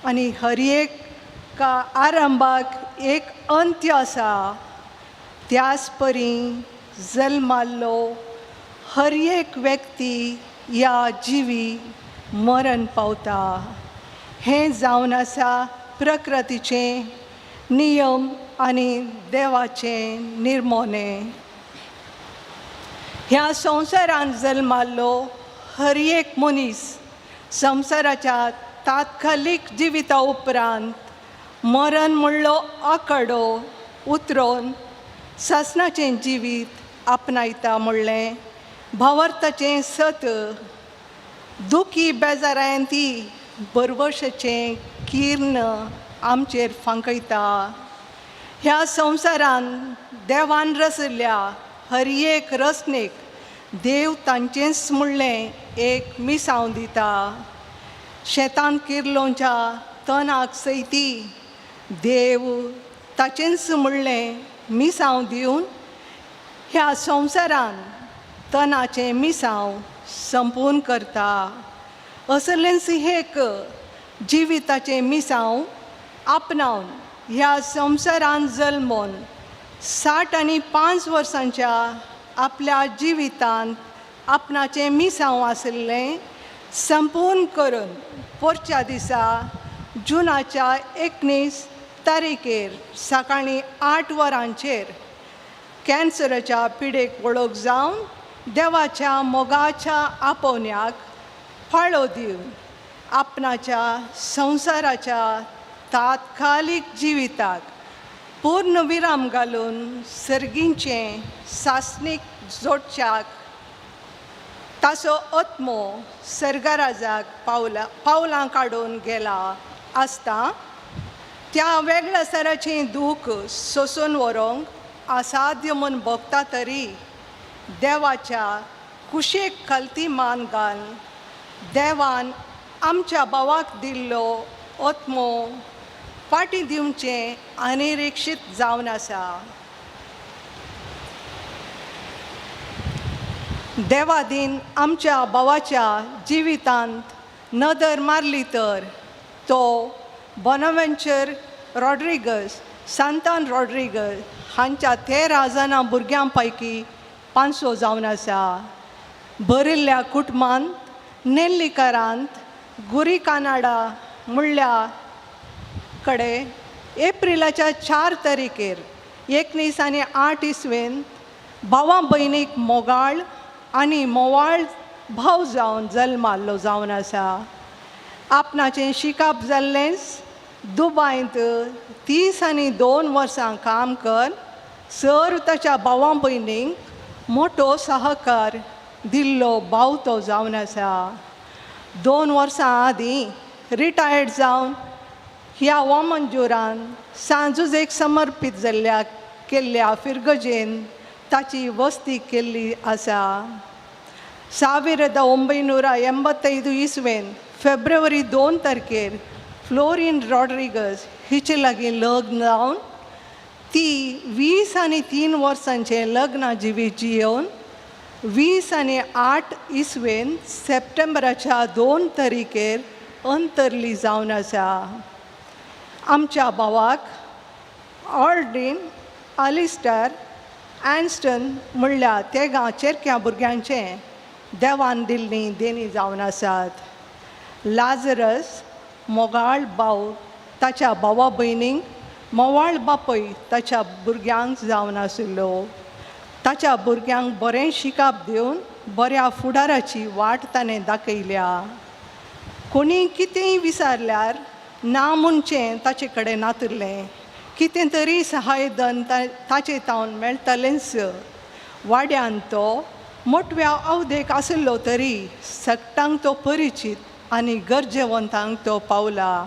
Speaker 11: आनी हर एका आरंभाक एक अंत्य आसा. त्याच परी जल्माल्लो हर एक व्यक्ती ह्या जिवी मरण पावता. हें जावन आसा प्रकृतीचें नियम आनी देवाचें निर्मोणें. ह्या संवसारांत जल्माल्लो हर एक मनीस संवसाराच्या तात्कालीक जिविता उपरांत मरण म्हणलो आकडो उतरोवन सासणाचें जिवीत आपणायता म्हणलें भावार्थाचें सत. दुखी बेजारायन ती बरवशाचें किर्ण आमचेर फांकयता. ह्या संवसारांत देवान रचल्या हर एक रचणेक देव तांचेंच म्हणलें एक मिसांव दिता. शेतान किर्लोंच्या तणाक सयती देव ताचेंच म्हणलें मिसांव दिवन ह्या संवसारान तणाचें मिसांव संपूर्ण करता. असलेंच एक जिविताचें मिसांव आपणावन ह्या संवसारान जल्मोन 60 आनी 5 वर्सांच्या आपल्या जिवितांत आपणाचें मिसांव आशिल्लें संपूर्ण करून पोरच्या दिसा जुनाच्या 19 तारखेर सकाळीं 8 वरांचेर कॅन्सराच्या पिडेक वळख जावन देवाच्या मोगाच्या आपोवण्याक फाळो दिवन आपणाच्या संवसाराच्या तात्कालीक जिविताक पूर्ण विराम घालून सर्गींचें सासणीक जोडच्याक ताचो आत्मो सर्गराजाक पावलां काडून गेला आसता. त्या वेगळ्या सराचें दूख सोसून व्हरूंक असाध्य म्हूण भोगता तरी देवाच्या कुशेक खालती मान घालून देवान आमच्या भावाक दिल्लो आत्मो फाटीं दिवचें अनिरिक्षीत जावन आसा. देवादीन आमच्या भावाच्या जिवितांत नदर मारली तर तो बोनावेंचर रॉड्रिगस सांतान रॉड्रिगस हांच्या 13 जाणां भुरग्यां पैकी 500 जावन आसा. भरिल्ल्या कुटुंबांत नेल्लीकरांत गुरी कानाडा म्हणल्या कडे एप्रिलाच्या 4 तारखेर 1908 इसवेन भावा भयणीक मोगाळ आनी मोवाळ भाव जावन जल्माल्लो जावन आसा. आपणाचें शिकप जाल्लेंच दुबायंत 32 वर्सां काम कर सर ताच्या भावा भयणींक मोटो सहकार दिल्लो भाव तो जावन आसा. 2 वर्सां आदीं रिटायर्ड जावन ह्या वामनजुरान सांजुजेक समर्पीत जाल्ल्या केल्ल्या फिरगजेन ताची वस्ती केल्ली आसा. 1985 इसवेन फेब्रुवारी 2 तारखेर फ्लोरीन रॉड्रिगस हिचे लागीं लग्न जावन ती 23 वर्सांचें लग्न जिवीत जियोवन 28 इसवेन सप्टेंबराच्या 2 तारखेर अंतरली जावन आसा. आमच्या भावाक ऑल्ड्रीन आलिस्टर एन्स्टन म्हणल्यार तेगां चेरक्या भुरग्यांचें देवान दिल्ली देणी जावन आसात. लाजरस मोगाळ भाव ताच्या भावा भयणींक मोवाळ बापय ताच्या भुरग्यांक जावन आशिल्लो. ताच्या भुरग्यांक बरें शिकप दिवन बऱ्या फुडाराची वाट ताणें दाखयल्या. कोणी कितेंय विचारल्यार ना म्हणचें ताचे कडेन नातिल्लें कितें तरी सहायधन ताचे तावन मेळटलेंच. वाड्यान तो मोटव्या अवधेक आशिल्लो तरी सगटांक तो परिचीत आनी गरजेवंतांक तो पावला.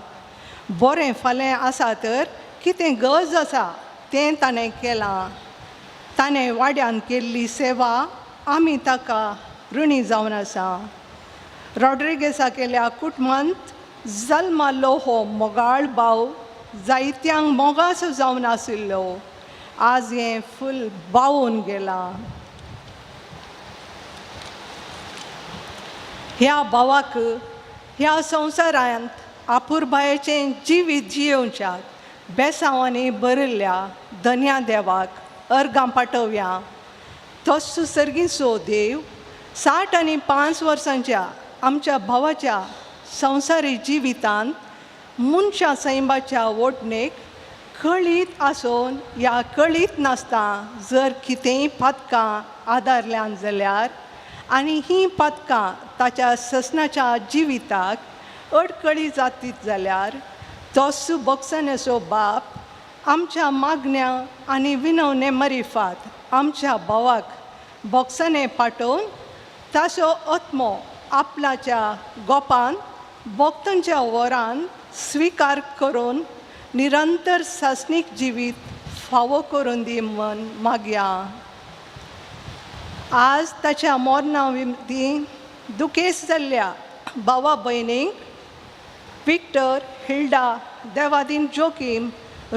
Speaker 11: बरें फाल्यां आसा तर कितें गरज आसा तें ताणें केलां. ताणें वाड्यान केल्ली सेवा आमी ताका ऋणी जावन आसा. रॉड्रिगेसा केल्या कुटुंबांत जल्माल्लो हो मोगाळ भाव जायत्यांक मोगासो जावन आशिल्लो. आज हें फूल बावून गेलां. ह्या भावाक ह्या संवसारांत आपुरबायेचें जिवीत जियोवच्याक बेसांवांनी भरिल्ल्या धन्या देवाक अर्गां पाठोवया. तोच सर्गीचो देव 65 वर्सांच्या आमच्या भावाच्या संवसारी जिवितांत मनशा सैमाच्या वोटणेक कळीत आसून या कळीत नासता जर कितेंय पातकां आदारल्यान जाल्यार आनी हीं पातकां ताच्या ससनाच्या जिविताक अडकळी जातीत जाल्यार तोच बक्षण्याचो बाप आमच्या मागण्या आनी विनवणे मरिफात आमच्या भावाक बक्षणे पाठोवन ताचो आत्मो आपल्याच्या गोपान भक्तांच्या वरान स्विकार करून निरंतर सासणीक जिवीत फावो करून दी म्हण मागया. आज ताच्या मोरना विमती दुखेस जाल्ल्या भावा भयणींक Victor, Hilda, Devadin Joaquim,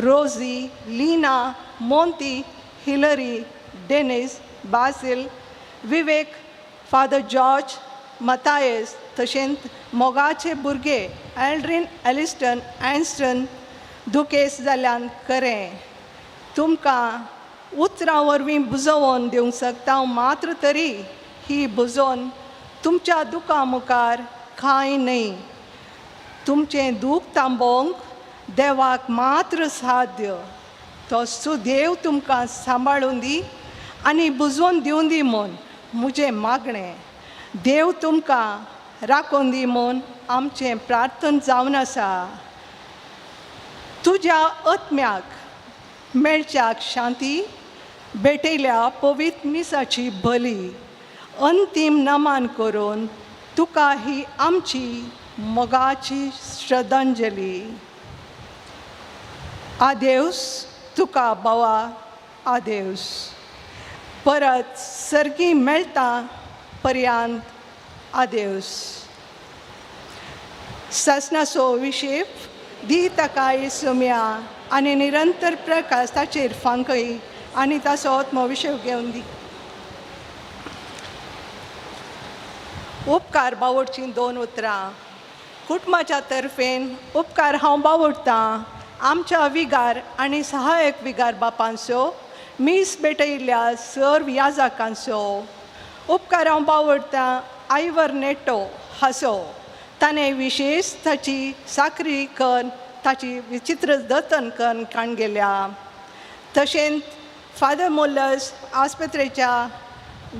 Speaker 11: Rosy, Lina, Monty, Hillary, Dennis, Basil, Vivek, Father George, Mathias तशेंच मोगाचे भुरगे एल्ड्रीन, एलिस्टन, एन्स्टन दुखेस जाल्यान करें. तुमकां उतरां वरवीं बुजोवन दिवंक शकता मात्र तरी ही बुजोवन तुमच्या दुकां मुखार कांय न्हय. तुमचें दूख थांबोवंक देवाक मात्र साध्य. तो सुदेव तुमकां सांबाळून दी आनी बुजोवन दिवन दी म्हूण म्हजें मागणें. देव तुमकां राखून दी म्हूण आमचें प्रार्थन जावन आसा. तुज्या आत्म्याक मेळच्याक शांती भेटयल्या पवित्र मिसाची बली अंतीम नमन करून तुका ही आमची मोगाची श्रद्धांजली. आदेवस तुका भावा आदेवस. परत सर्गी मेळटा पर्यांत आदेवस. सासनाचो विशेफ दी ताका सुम्या आनी निरंतर प्रकाश ताचेर फांकय आनी ताचो आत्मविशेव घेवन दी. उपकार बावडचीं दोन उतरां. कुटुंबाच्या तर्फेन उपकार हांव बावडटां आमच्या विगार आनी सहायक विगार बापांचो, मीस भेटयिल्ल्या सर्व याजाकांचो. उपकार हांव बावडटां आयवर नेटो हाचो, ताणें विशेश ताची साकरी कन्न ताची विचित्र जतन कन्न काण गेल्या. तशेंच फादर मोलस आस्पत्रेच्या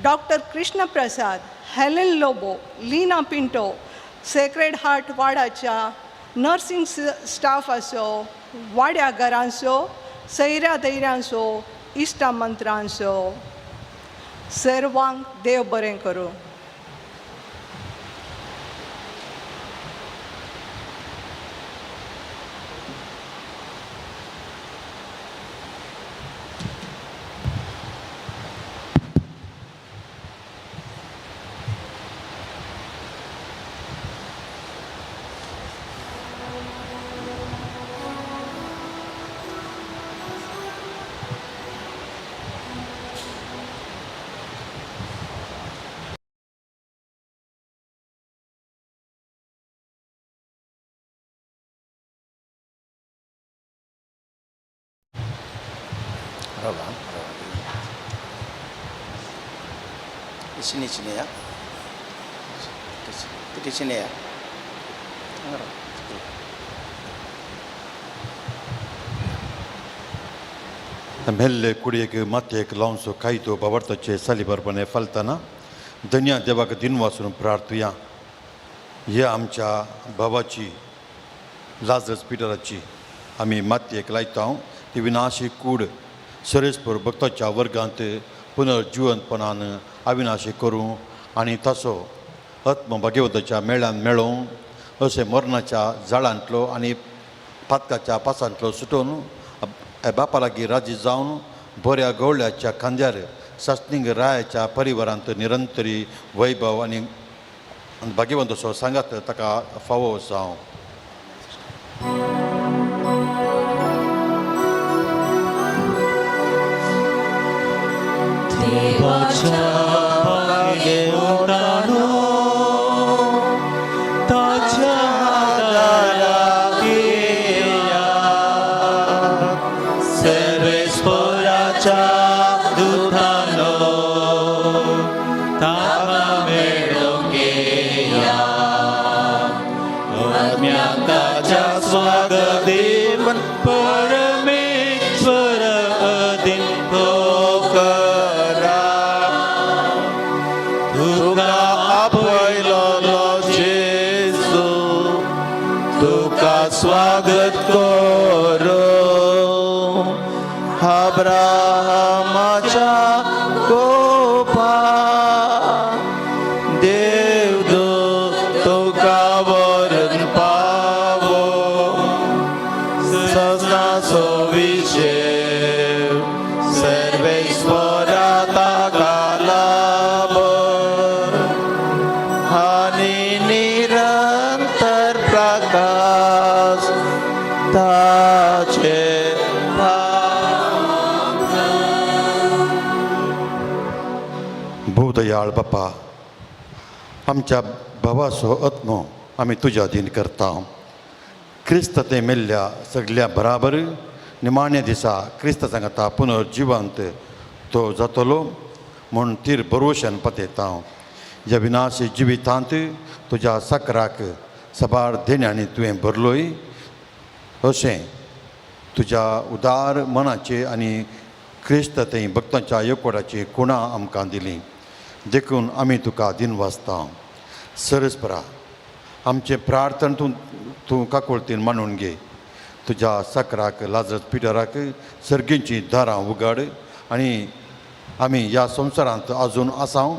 Speaker 11: doctor Krishna Prasad, Helen Lobo, Leena Pinto, Sacred Heart वाडाच्या नर्सिंग स्टाफाचो, वाड्या घरांचो, सैऱ्या दैऱ्यांचो, इश्टा मंत्रांचो. सर्वांक देव बरें करूं.
Speaker 10: Di sini sini ya. Di sini ya.
Speaker 3: मेल्ले कुडयेक मातयेक लावचो कायदो बाबर्ताचे सालिबरपणे फालतना धन्या देवाक दिनवासून प्रार्थुया. ह्या आमच्या भावाची लाजरस पिटराची आमी मातयेक लायता ती विनाशी कूड सरेसपूर भक्ताच्या वर्गांत पुनर्जिवंतपणान अविनाशी करूं आनी ताचो आत्म भागेवताच्या मेळान मेळोवं अशें मरणाच्या जाळांतलो आनी पातकाच्या पासांतलो सुटोवन बापा लागीं राजी जावन बऱ्या गवळ्याच्या खांद्यार सासणींग रायाच्या परिवारांत निरंतरी वैभव आनी भाग्यवंत असो सांगात ताका फावो जावं.
Speaker 2: देवाच्या भाग्यवंतानो ताच्या आदाराक येयात, सर्वेस्पराच्या दुतानो ताका मेळोवंक येयात. आत्म्याक ताच्या स्वागत दिवन परमेश्वर अधीन तो करा. तुका आपयलोलो जेजू तुका स्वागत करो. अब्राहमाच्या कोपा देवदूत तुका वरून पावो. सजनाचो विशेव सर्वेस्परा ताका लाभ आनी निरंतर प्रकाश ताचे.
Speaker 3: भूदयाळ बापा, आमच्या भावाचो आत्मो आमी तुज्या अधीन करता. क्रिस्त ते मेल्ल्या सगल्या बराबर निमाण्या दिसा क्रिस्त सांगता पुनर्जिवंत तो जातलो म्हूण तीर भरवशान पतयता. ह्या विनाशी जिवितांत तुज्या सकराक सबार देण्यांनी तुवें भरलोय अशें तुज्या उदार मनाचे आनी क्रिस्त थंय भक्तांच्या एकवटाची खुणां आमकां दिली, देखून आमी तुका दिनवासता. सरसपरा आमचें प्रार्थन तूं तूं काकुळतीन मानून घे. तुज्या सकराक लाजरस पिटराक सर्गींची दारां उगड आनी आमी ह्या संवसारांत आजून आसाव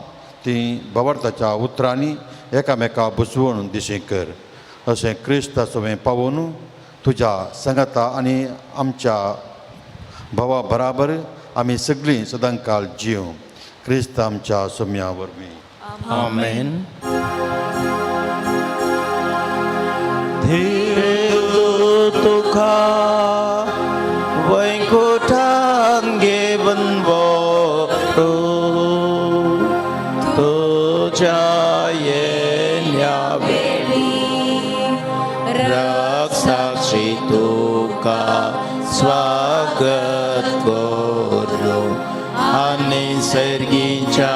Speaker 3: ती भवार्थाच्या उतरांनी एकामेका बसवून दिशें कर. अशें क्रिस्ता सवें पावोवन तुज्या सांगाता आनी आमच्या भावा बराबर आमी सगळीं सदांकाल जीव क्रिस्त आमच्या सोम्या वरवीं.
Speaker 10: आमेन.
Speaker 2: देव
Speaker 10: तुका वैकुठान घेवन व्हरू तुज्या
Speaker 2: तुका स्वागत करूं आनी सर्गीच्या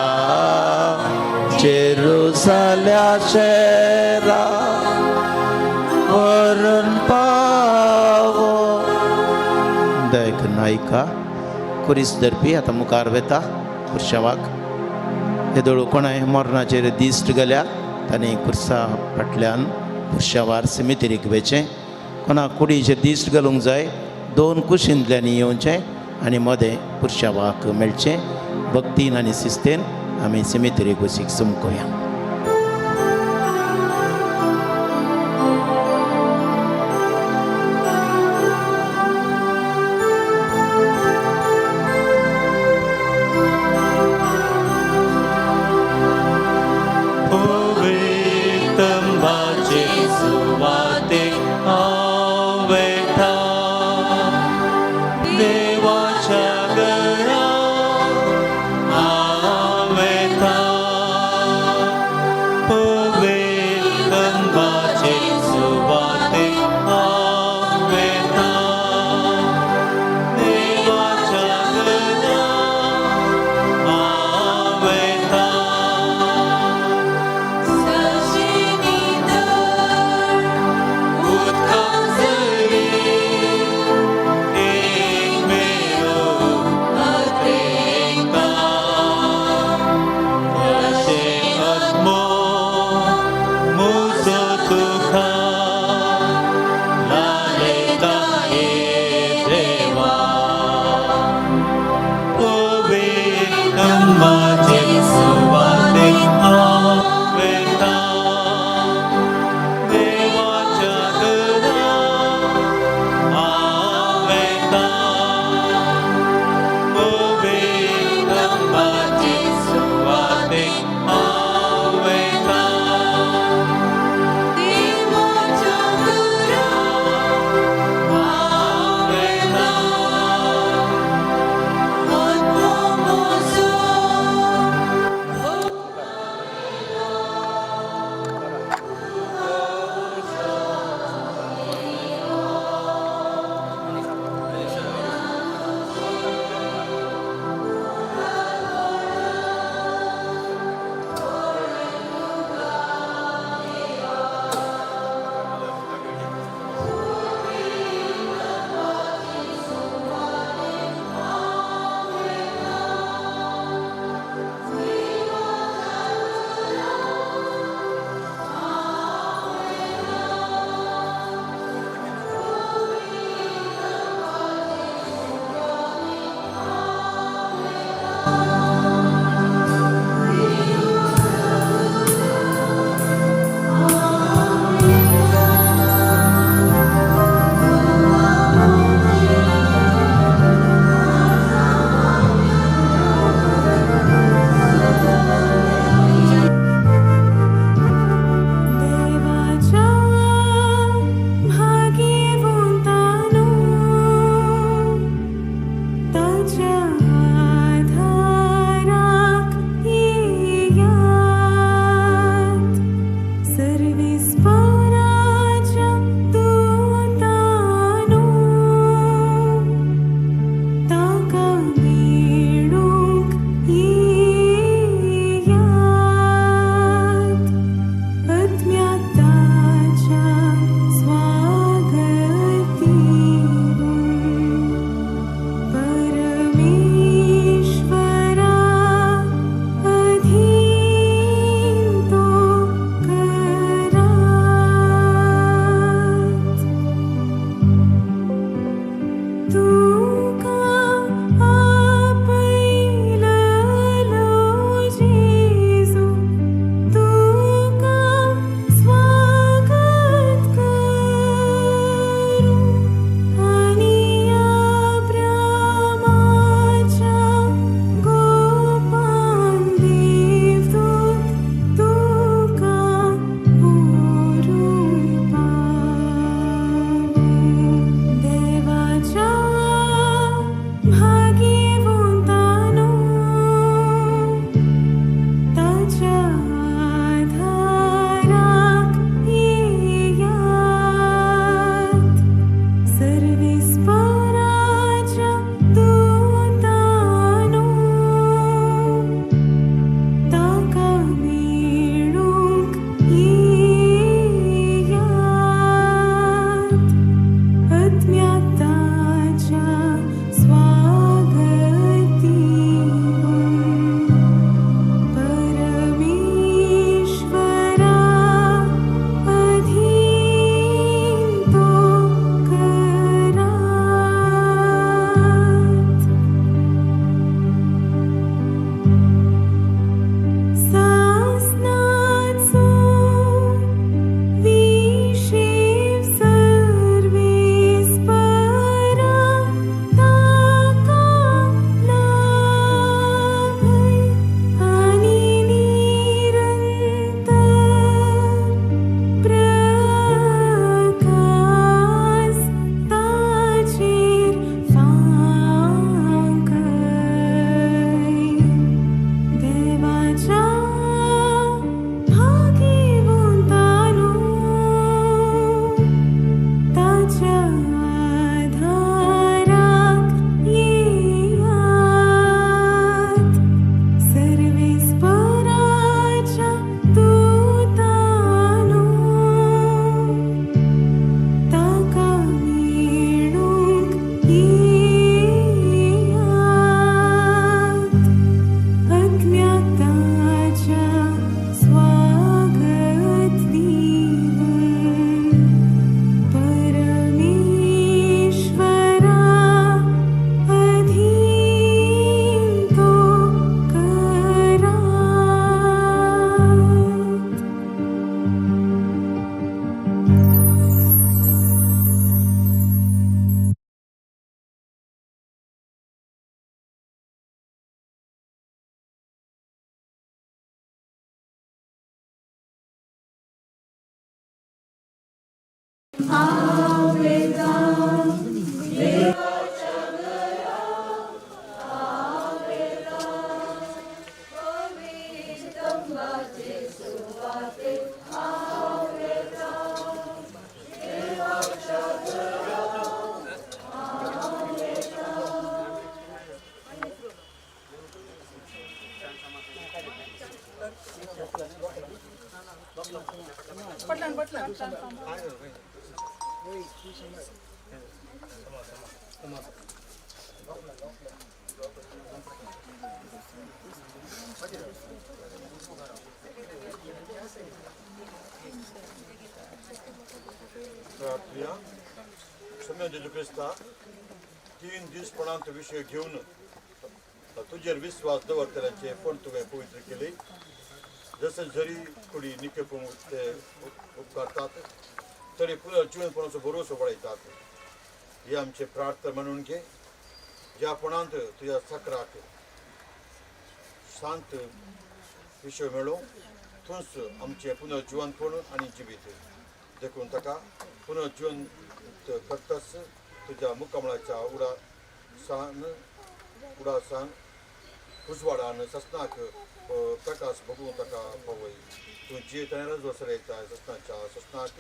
Speaker 2: जेरुसाल्या शेरा वरून पावो.
Speaker 10: दयक नायका कुरीस धरपी आतां मुखार वेता पुरशावाक. येदोळ कोणाय मरणाचेर दिश्ट गेल्या तांणी कुर्सा फाटल्यान पुरशावार सिमितिरीक वेचें. कोणा कुडीचेर दिश्ट घालूंक जाय दोन कुशींतल्यान येवचें आनी मदें पुरशावाक मेळचें. भक्तीन आनी शिस्तेन आमी सिमितिरीक वचीक चमकोया.
Speaker 6: हांव वेतां देवाच्या घरा, हांव वेतां पवित्र सुवातेक, हांव वेतां देवाच्या घरा, हांव वेतां.
Speaker 3: प्रार्थुया. सम्या जेजू क्रिस्ता, 3 दीसपणांत विशय घेवन तुजेर विस्वास दवरतल्यांचे पण तुवें पवित्र केले. जशें जरी कुडी निकेपूंक ते उपकारतात तरी पुनर्जिवनपणाचो भरोसो वाडयतात. ही आमचे प्रार्थना म्हणून घे, ज्या पणांत तुज्या सक्राक शांत विशय मेळो थंयच आमचें पुनर्जिवनपण आनी जिवीत. देखून ताका पुनर्जिवन करताच तुज्या मुखामळाच्या उडासान उजवाडान ससनाक प्रकाश बघून ताका पावय. तूं जियेत आनी राजवट चलयता ससनाच्या ससनाक.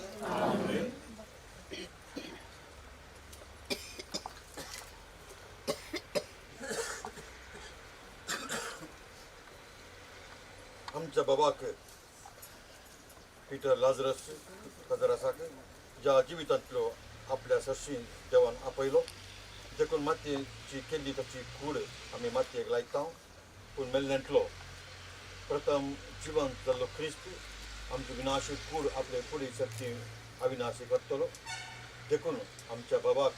Speaker 3: आमच्या बाबाक पिटर लाजरस लाजरसाक ज्या जिवितांतलो आपल्या सरशी देवान आपयलो, देखून मातयेची केल्ली ताची कूड आमी मातयेक लायता. पूण मेल्ल्यांतलो प्रथम जिवंत जाल्लो क्रिस्त आमची विनाशी कूड आपले कुडी शक्ती अविनाशी करतलो. देखून आमच्या बाबाक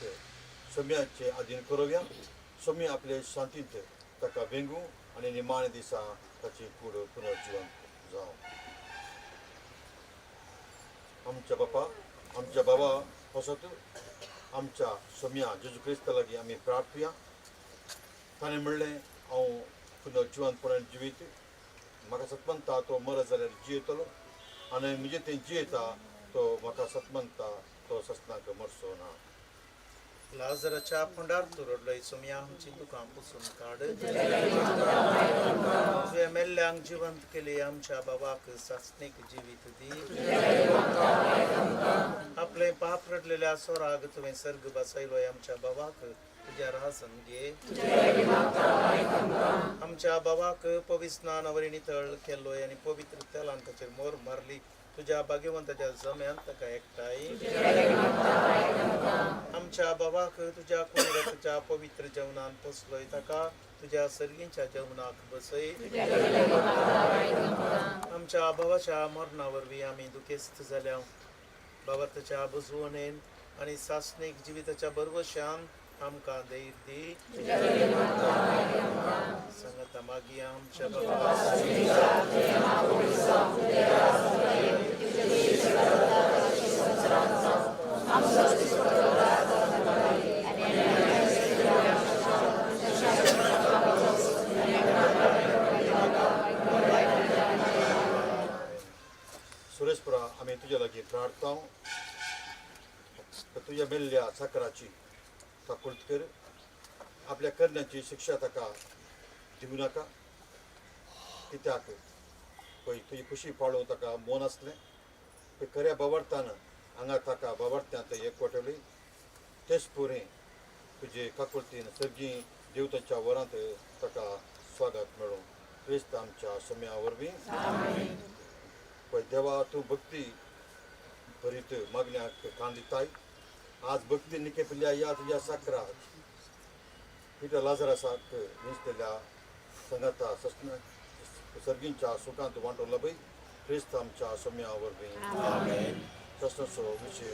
Speaker 3: सम्याचे आधीन करोया. सम्य आपले शांतींत ताका वेंगू आनी निमाणे दिसा ताची कूड पुनर्जिवंत जावं. आमच्या बापा, आमच्या बाबा फसत आमच्या सम्या जेजू क्रिस्ता लागीं आमी प्रार्थुया. ताणें म्हणलें, हांव पुनर्जिवंतपणान जिवीत, म्हाका सतमनता तो मरत जाल्यार जियेतलो आनी म्हजें तें जियेता तो म्हाका सतमनता तो ससनाक मरचो ना.
Speaker 10: लाजराच्या फोंडार तूं रडलोय सोमया, आमची दुकां पुसून काड. तुवें मेल्ल्यांक जिवंत केली, आमच्या बाबाक सासणीक जिवीत दी. आपलें पाप रडलेल्या सोराग तुवें सर्ग बसयलोय, आमच्या बाबाक तुज्या राजन घे. आमच्या बाबाक पवित्र स्नान वरी नितळ केलोय आनी पवित्र तेलान ताचेर मोर मारली. तुज्या भाग्यवंताच्या जम्यांत ताका एकठांय. आमच्या बाबाक तुज्या कुळाच्या पवित्र जेवणान पोसलोय, ताका तुज्या सर्गींच्या जेवणाक बसय. आमच्या बाबाच्या मरणा वरवीं आमी दुखेस्त जाल्या. बाबा ताच्या बुजवणेन आनी सासणीक जिविताच्या बरवशान आमकां धैर्य दी. सांगाता मागीर आमच्या बाबा
Speaker 3: सुरेशपुरा, आमी तुज्या लागीं प्रार्थना. तुज्या मेल्ल्या साकराची काकुळट कर. आपल्या करण्याची शिक्षा ताका दिवं नाका. कित्याक पळय तुजी खुशी पाळोवंक ताका मोन आसलें. पळय खऱ्या बावडतान हांगा ताका बावडत्यांत एकवटली. तेच पुरें तुजे काकुळटीन सर्गी देवतांच्या वरांत ताका स्वागत मेळूं. क्रिस्त आमच्या सम्या वरवीं. पळय देवा, तूं भक्ती भरीत मागण्याक कान दिताय. आज भक्ती निकेपिल्ल्या ह्या तुज्या साकरा पिटर लाजरासाक विंचलेल्या संगाता सस्न सर्गींच्या सुखांत वांटो लभय. क्रिस्त आमच्या सम्या वरवीं. प्रश्नाचो विशय.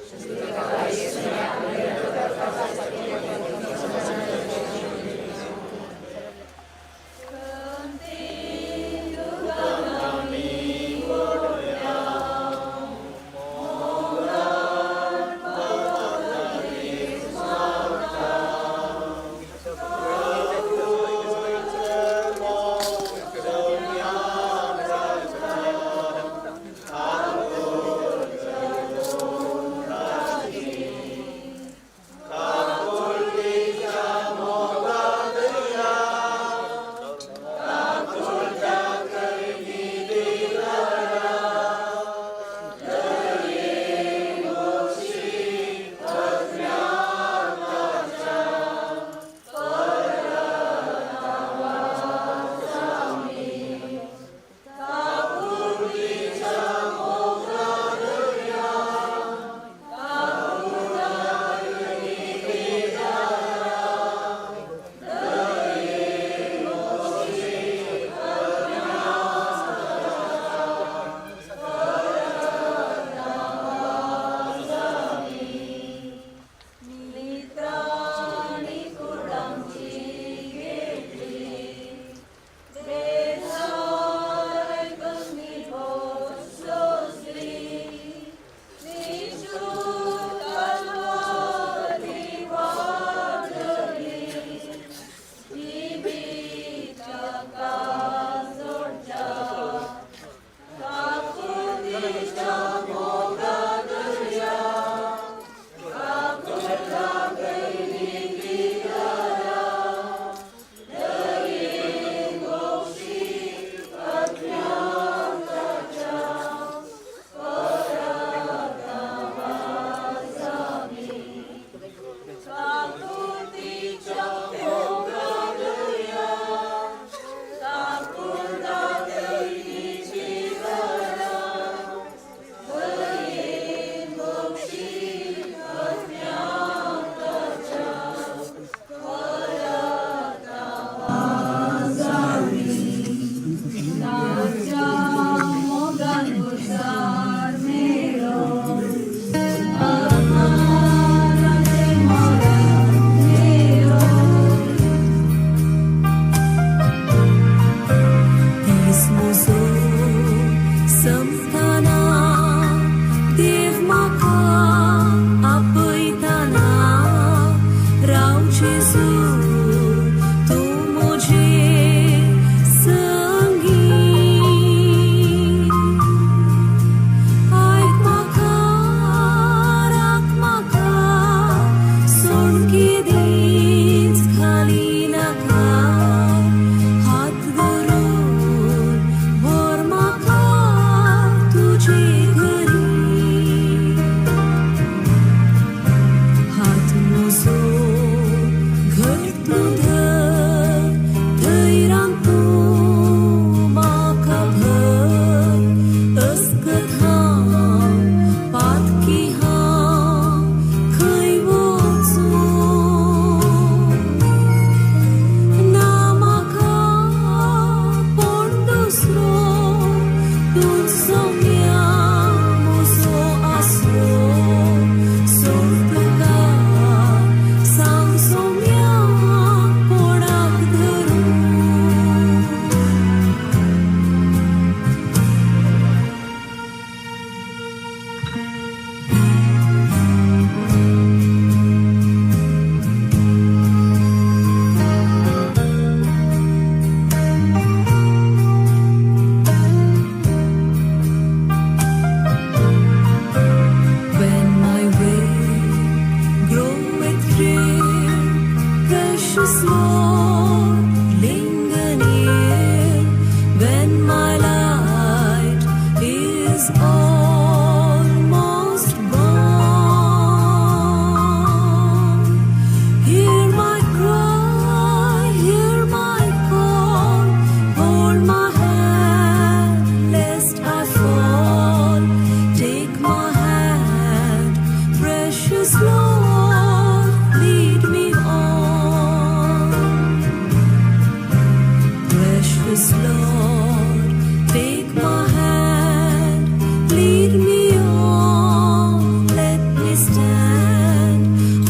Speaker 6: Precious Lord, take my hand, lead me on, let me stand.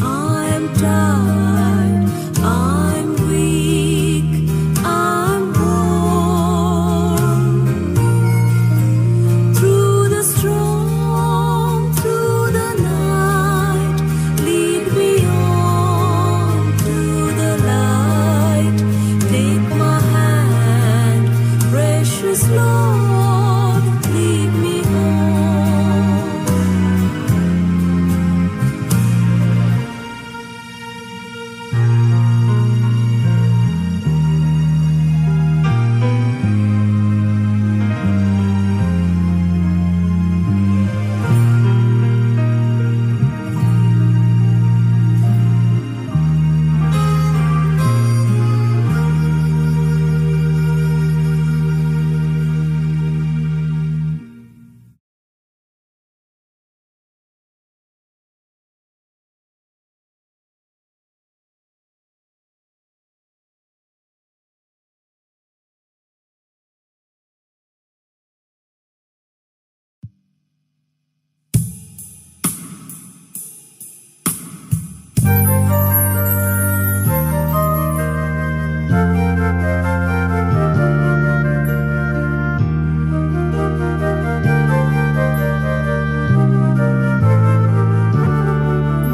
Speaker 6: I'm tired, I'm weak, I'm worn. Through the storm, through the night, lead me on to the light. Take my hand, precious Lord, lead me on.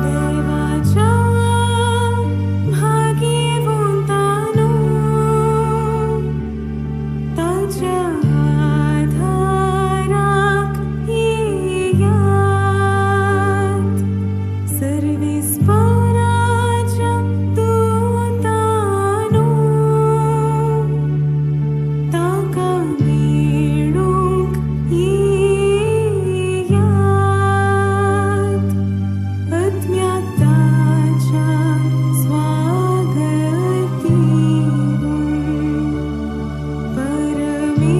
Speaker 12: देवाच्या भागीवंतानो ताच्या आधाराक येयात सर्वेस्पराच्या दूतानो ताका मेळूंक येयात आत्म्याताच्या स्वागतीवून परमेश्वरा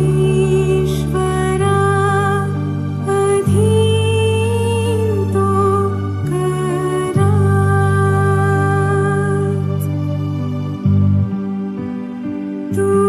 Speaker 12: अधीन तो करात. तूं